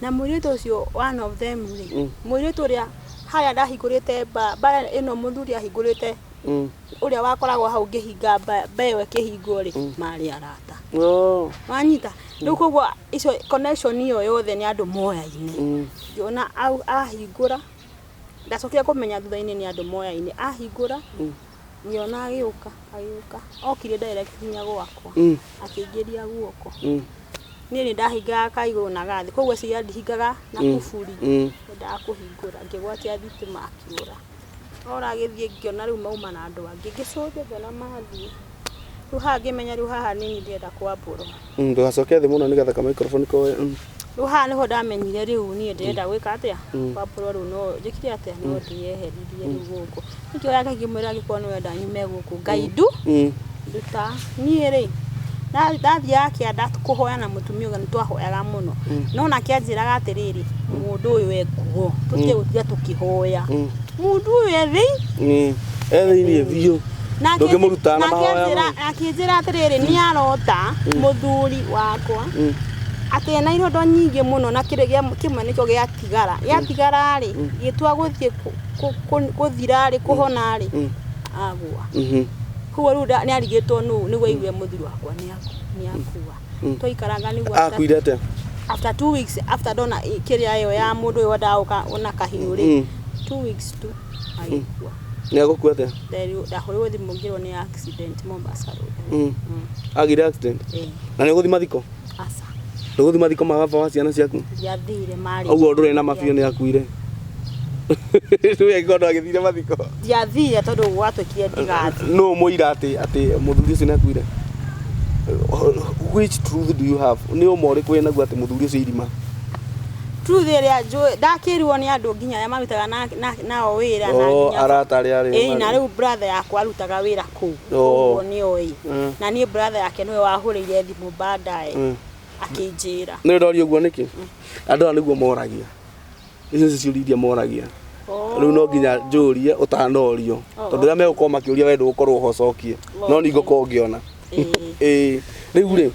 Na mũirĩtu ũcio one of them rĩ, mũirĩtu ũrĩa harĩa ndahingũrĩte mbaa, mbaa ĩno mũthuri ahingũrĩte ũrĩa wakoragwo hau ngĩhinga mbaa ĩyo ĩkĩhingwo rĩ, marĩ arata. Oh. Wanyita? Rĩu koguo icio connection ĩyo yothe nĩ andũ moyaine. Ngĩona ahingũra, ndacokire kũmenya thutha-inĩ nĩ andũ moyaine. Ahingũra, ngĩona agĩũka, agĩũka. Okire direct nginya gwakwa. Akĩingĩria guoko. Niĩ nĩ ndahingaga ka igũrũ na gathĩ, koguo eciria ndihingaga na kuburi. Ndendaga kũhingũra, ngĩgwatia thitima akĩũra. Ora agĩthiĩ ngĩona rĩu mauma na andũ angĩ, ngĩcũthia ngĩona mathiĩ. Rĩu haha ngĩmenya rĩu haha nĩ niĩ ndĩrenda kwambũrwo. Ndũgacoke thĩ mũno nĩgetha ka microphone koe. Rĩu haha nĩho ndamenyire rĩu niĩ ndĩrenda gwĩka atĩa? Kwambũrwo rĩu no njĩkire atĩa? No ndĩyeheririe rĩu gũkũ. Nĩkĩo yake ngĩmwĩra angĩkorwo nĩ wenda nyume gũkũ, Ngai nduta. Niĩ rĩ, ndathiaga kĩanda kũhoya na mũtumia ũyũ nĩ twahoyaga mũno. No nake anjĩraga atĩrĩrĩ, mũndũ ũyũ ekuo, tũtige gũtinda tũkĩhoya. Mũndũ ũyũ e thĩinĩ. E thĩinĩ biũ. Ndũngĩmũruta na mahoya mau. Akĩnjĩra atĩrĩrĩ, nĩ arota mũthuri wakwa atĩ ena irondo nyingĩ mũno na kĩrĩa kĩmwe nĩkĩo gĩatigara. Gĩatigara rĩ, gĩtua gũthiĩ gũthira rĩ, kũhona rĩ, agwa. Koguo rĩu nĩ arigĩtwo nũ nĩguo aigue mũthuri wakwa nĩ akua. Twaikaraga nĩguo Akuire atĩa? After 2 weeks after ndona kĩrĩa ĩyo ya mũndũ ũyũ wendaga gũka na kahiũ rĩ, 2 weeks tu agĩkua. Nĩ agũkua atĩa? Ndahũrĩrwo thimũ ngĩrwo nĩ accident Mombasa Road. Agire accident? Ĩĩ. Na nĩ ũgũthiĩ mathiko? Aca. Ndũgũthiĩ mathiko ma baba wa ciana ciaku? Ndiathire marĩ. Ũguo ndũrĩ na mabiũ nĩ akuire. Rĩu angĩkorwo ndwagĩthire mathiko. Ndiathire tondũ gwatuĩkire ndigathiĩ. Nũ mũira atĩ mũthuri ũcio nĩ akuire? Which truth do you have? Nĩ ũma ũrĩkũ wĩnaguo atĩ mũthuri ũcio irima? Truth ĩrĩa njũĩ ndakĩrwo nĩ andũ nginya arĩa marutaga nao wĩra na Oh, nginya arata arĩa arĩ. Ĩĩ, na rĩu brother yakwa arutaga wĩra kũu. Oh. Ũguo nĩ oĩ. Na niĩ brother yake nĩwe wahũrĩire thimũ baadaye akĩnjĩra. Nĩ ndoria ũguo nĩkĩ? Andũ aya nĩguo moragia. Icio nĩcio ciũria iria moragia. Rĩu no nginya njũrie ũtanorio. Tondũ rĩrĩa megũkorwo makĩũria we ndũgũkorwo ho ũcokie. No niĩ ngũkorwo ngĩona. Ĩĩ. Rĩu rĩ,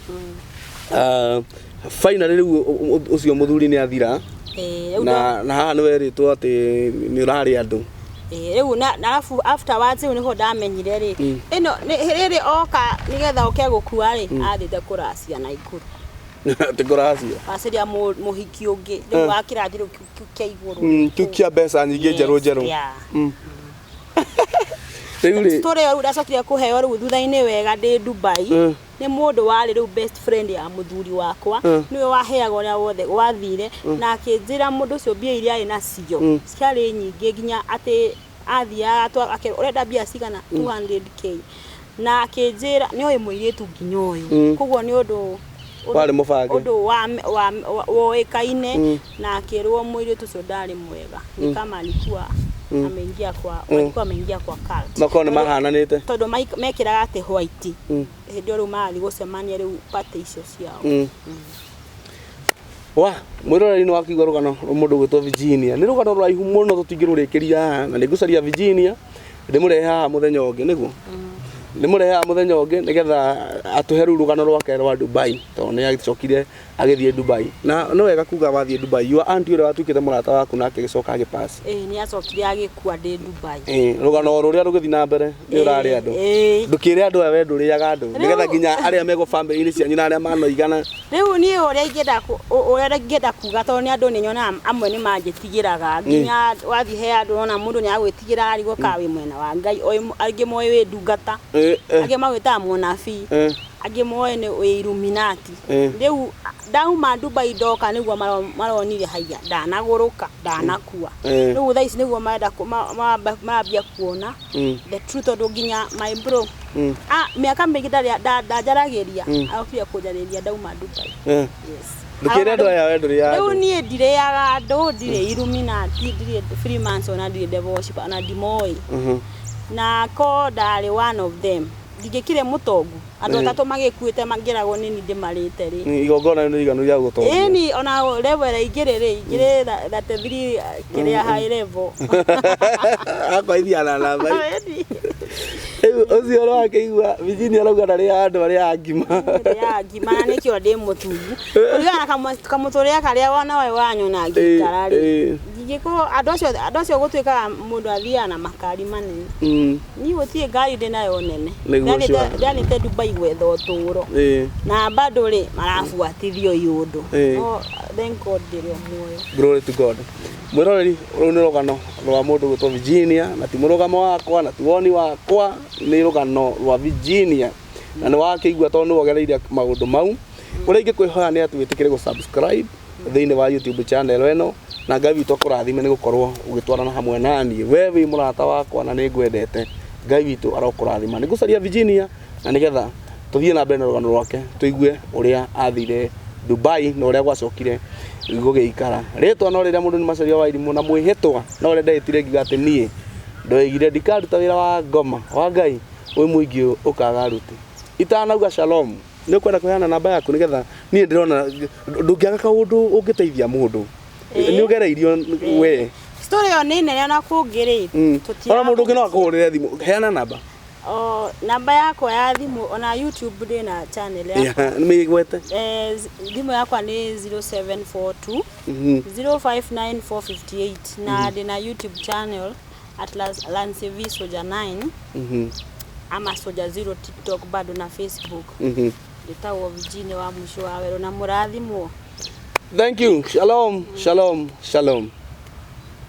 finally rĩu ũcio mũthuri nĩ athira. Ĩĩ, rĩu Na haha nĩ werĩtwo atĩ nĩ ũrarĩ andũ. Ĩĩ, rĩu na arabu afterwards rĩu nĩho ndamenyire rĩ, ĩno rĩrĩ oka nĩgetha oke gũkua rĩ, athiĩte kũracia Naikuru. Atĩ kũracia. Racĩria mũhiki ũngĩ rĩu wa kĩrathi rĩu kĩu kĩa igũrũ. Kĩu kĩa mbeca nyingĩ njerũ njerũ. Rĩu rĩ, Story ĩyo rĩu ndacokire kũheo rĩu thutha-inĩ wega ndĩ Dubai. Nĩ mũndũ warĩ rĩu best friend ya mũthuri wakwa, nĩwe waheaga ũrĩa wothe gwathire, na akĩnjĩra mũndũ ũcio mbia iria arĩ nacio ciarĩ nyingĩ nginya atĩ athiaga ũrenda mbia cigana 200K, na akĩnjĩra nĩ oĩ mũirĩtu nginya ũyũ, koguo nĩ ũndũ Warĩ mũbange. Ũndũ woĩkaine, na akĩrwo mũirĩtu ũcio ndarĩ mwega, ni kama alikuwa ameingia kwa walikuwa ameingia kwa cult. Makorwo nĩ mahananĩte. Tondũ mekĩraga atĩ white hĩndĩ ĩyo rĩu marathiĩ gũcemania rĩu party icio ciao. Wa mwĩroreri nĩ wakĩigua rũgano rwa mũndũ ũgwĩtwo Virginia. Nĩ rũgano rũraihu mũno tũtingĩrũrĩkĩria haha, na nĩ ngũcaria Virginia Ndĩmũrehe haha mũthenya ũngĩ nĩguo ndĩmũrehe haha mũthenya ũngĩ nĩgetha atũhe rĩu rũgano rwake rwa Dubai, tondũ nĩ acokire agĩthiĩ Dubai. Na nĩ wega kuga wathiĩ Dubai, your auntie ũrĩa watuĩkĩte mũrata waku nake agĩcoka agĩpass. Ĩĩ, nĩ acokire agĩkua ndĩ Dubai. Ĩĩ, rũgano o rũrĩa rũgĩthiĩ na mbere nĩ ũrarĩ andũ. Ndũkĩre andũ aya we ndũrĩaga andũ, nĩgetha nginya arĩa megũ family-inĩ cianyu na arĩa manoigana. Rĩu niĩ ũrĩa ingĩenda ũrĩa ingĩenda kuga, tondũ nĩ andũ nĩ nyonaga amwe nĩ manjĩtigĩraga, nginya wathiĩ he andũ ũrona mũndũ nĩ agwĩtigĩra arigwo kana wĩ mwena wa Ngai. Angĩ moĩ wĩ ndungata, angĩ magwĩtaga mũnabii, angĩ moĩ nĩ wĩ Illuminati. Rĩu ndauma Dubai ndoka nĩguo maronire haiya ndanagũrũka, ndanakua. Rĩu thaa ici nĩguo marenda marambia kuona the truth, tondũ nginya my bro, mĩaka mĩingĩ ndanjaragĩria, arokire kũnjarĩria ndauma Dubai. Yes. Ndũkĩre andũ aya we ndũrĩaga Rĩu andũ. Niĩ ndirĩaga andũ, ndirĩ Illuminati, ndirĩ Freemason, na ndirĩ devil worshipper, ona ndimoĩ. Na ko ndarĩ one of them, ndingĩkire mũtongu andũ atatũ magĩkuĩte mangĩragwo nĩ niĩ ndĩmarĩte rĩ. Igongona nĩ iganu rĩa gũtongia. Ĩni, ona level ĩrĩa ingĩrĩ rĩ, ingĩrĩ 33 kĩrĩa high level. Akwa ithiana namba. Ĩni. Rĩu ũcio ũrakĩigua Virginia arauga ndarĩaga andũ arĩa a ngima. Ya ngima, na nĩkĩo ndĩ mũtungu kũringana na kamũtũrĩre karĩa wona we wanyona ngĩikara rĩ. Ingĩkorwo andũ acio gũtuĩkaga mũndũ athiaga na makari manene, niĩ gũtirĩ ngari ndĩ nayo nene. Nĩguo sure. Ndianĩte Dubai gwetha ũtũũro na bado rĩ marabuatithio i ũndũ. No thank God ndĩrĩ o muoyo. Glory to God. Mwĩroreri, rũu nĩ rũgano rwa mũndũ gwĩtwo Virginia, na ti mũrũgamo wakwa na ti woni wakwa, nĩ rũgano rwa Virginia, na nĩ wakĩigua tondũ nĩ wogereire maũndũ mau. Ũrĩa ingĩkwĩhoya nĩ atĩ wĩtĩkĩre gũ-subscribe thĩinĩ wa YouTube channel ĩno, na Ngai witũ akũrathime nĩ gũkorwo ũgĩtwarana hamwe naniĩ. We wĩ mũrata wakwa na nĩ ngwendete. Ngai witũ arokũrathima. Nĩ ngũcaria Virginia na nĩgetha tũthiĩ na mbere na rũgano rwake, tũigue ũrĩa athire Dubai na ũrĩa gwacokire gũgĩikara. Rĩtwa no rĩrĩa mũndũ nĩ Macaria wa Irimũ, na mwĩhĩtwa no ũrĩa ndehĩtire ngiuga atĩ niĩ ndoigire ndikaruta wĩra wa ngoma wa Ngai wĩ mũingĩ ũyũ ũkaga aruti. Itanauga shalom, nĩ ũkwenda kũheana namba yaku nĩgetha niĩ ndĩrona ndũngĩaga kaũndũ ũngĩteithia mũndũ. Nĩ ũgereirio we. Story ĩyo nĩ nene, ona kũngĩ rĩ, Ona mũndũ ũngĩ no akũhũrĩre thimũ, heana namba. O, namba yakwa ya thimũ, ona YouTube ndĩ na channel yakwa. Nĩ mĩgwete. Thimũ yakwa nĩ 0742 059458, na ndĩ na YouTube channel at Lancev Soja 9 ama Soja 0 TikTok bado na Facebook. Ndĩtagwo Virginia wa mũciĩ wa werũ, na mũrathimwo. Thank you. Shalom, shalom, shalom.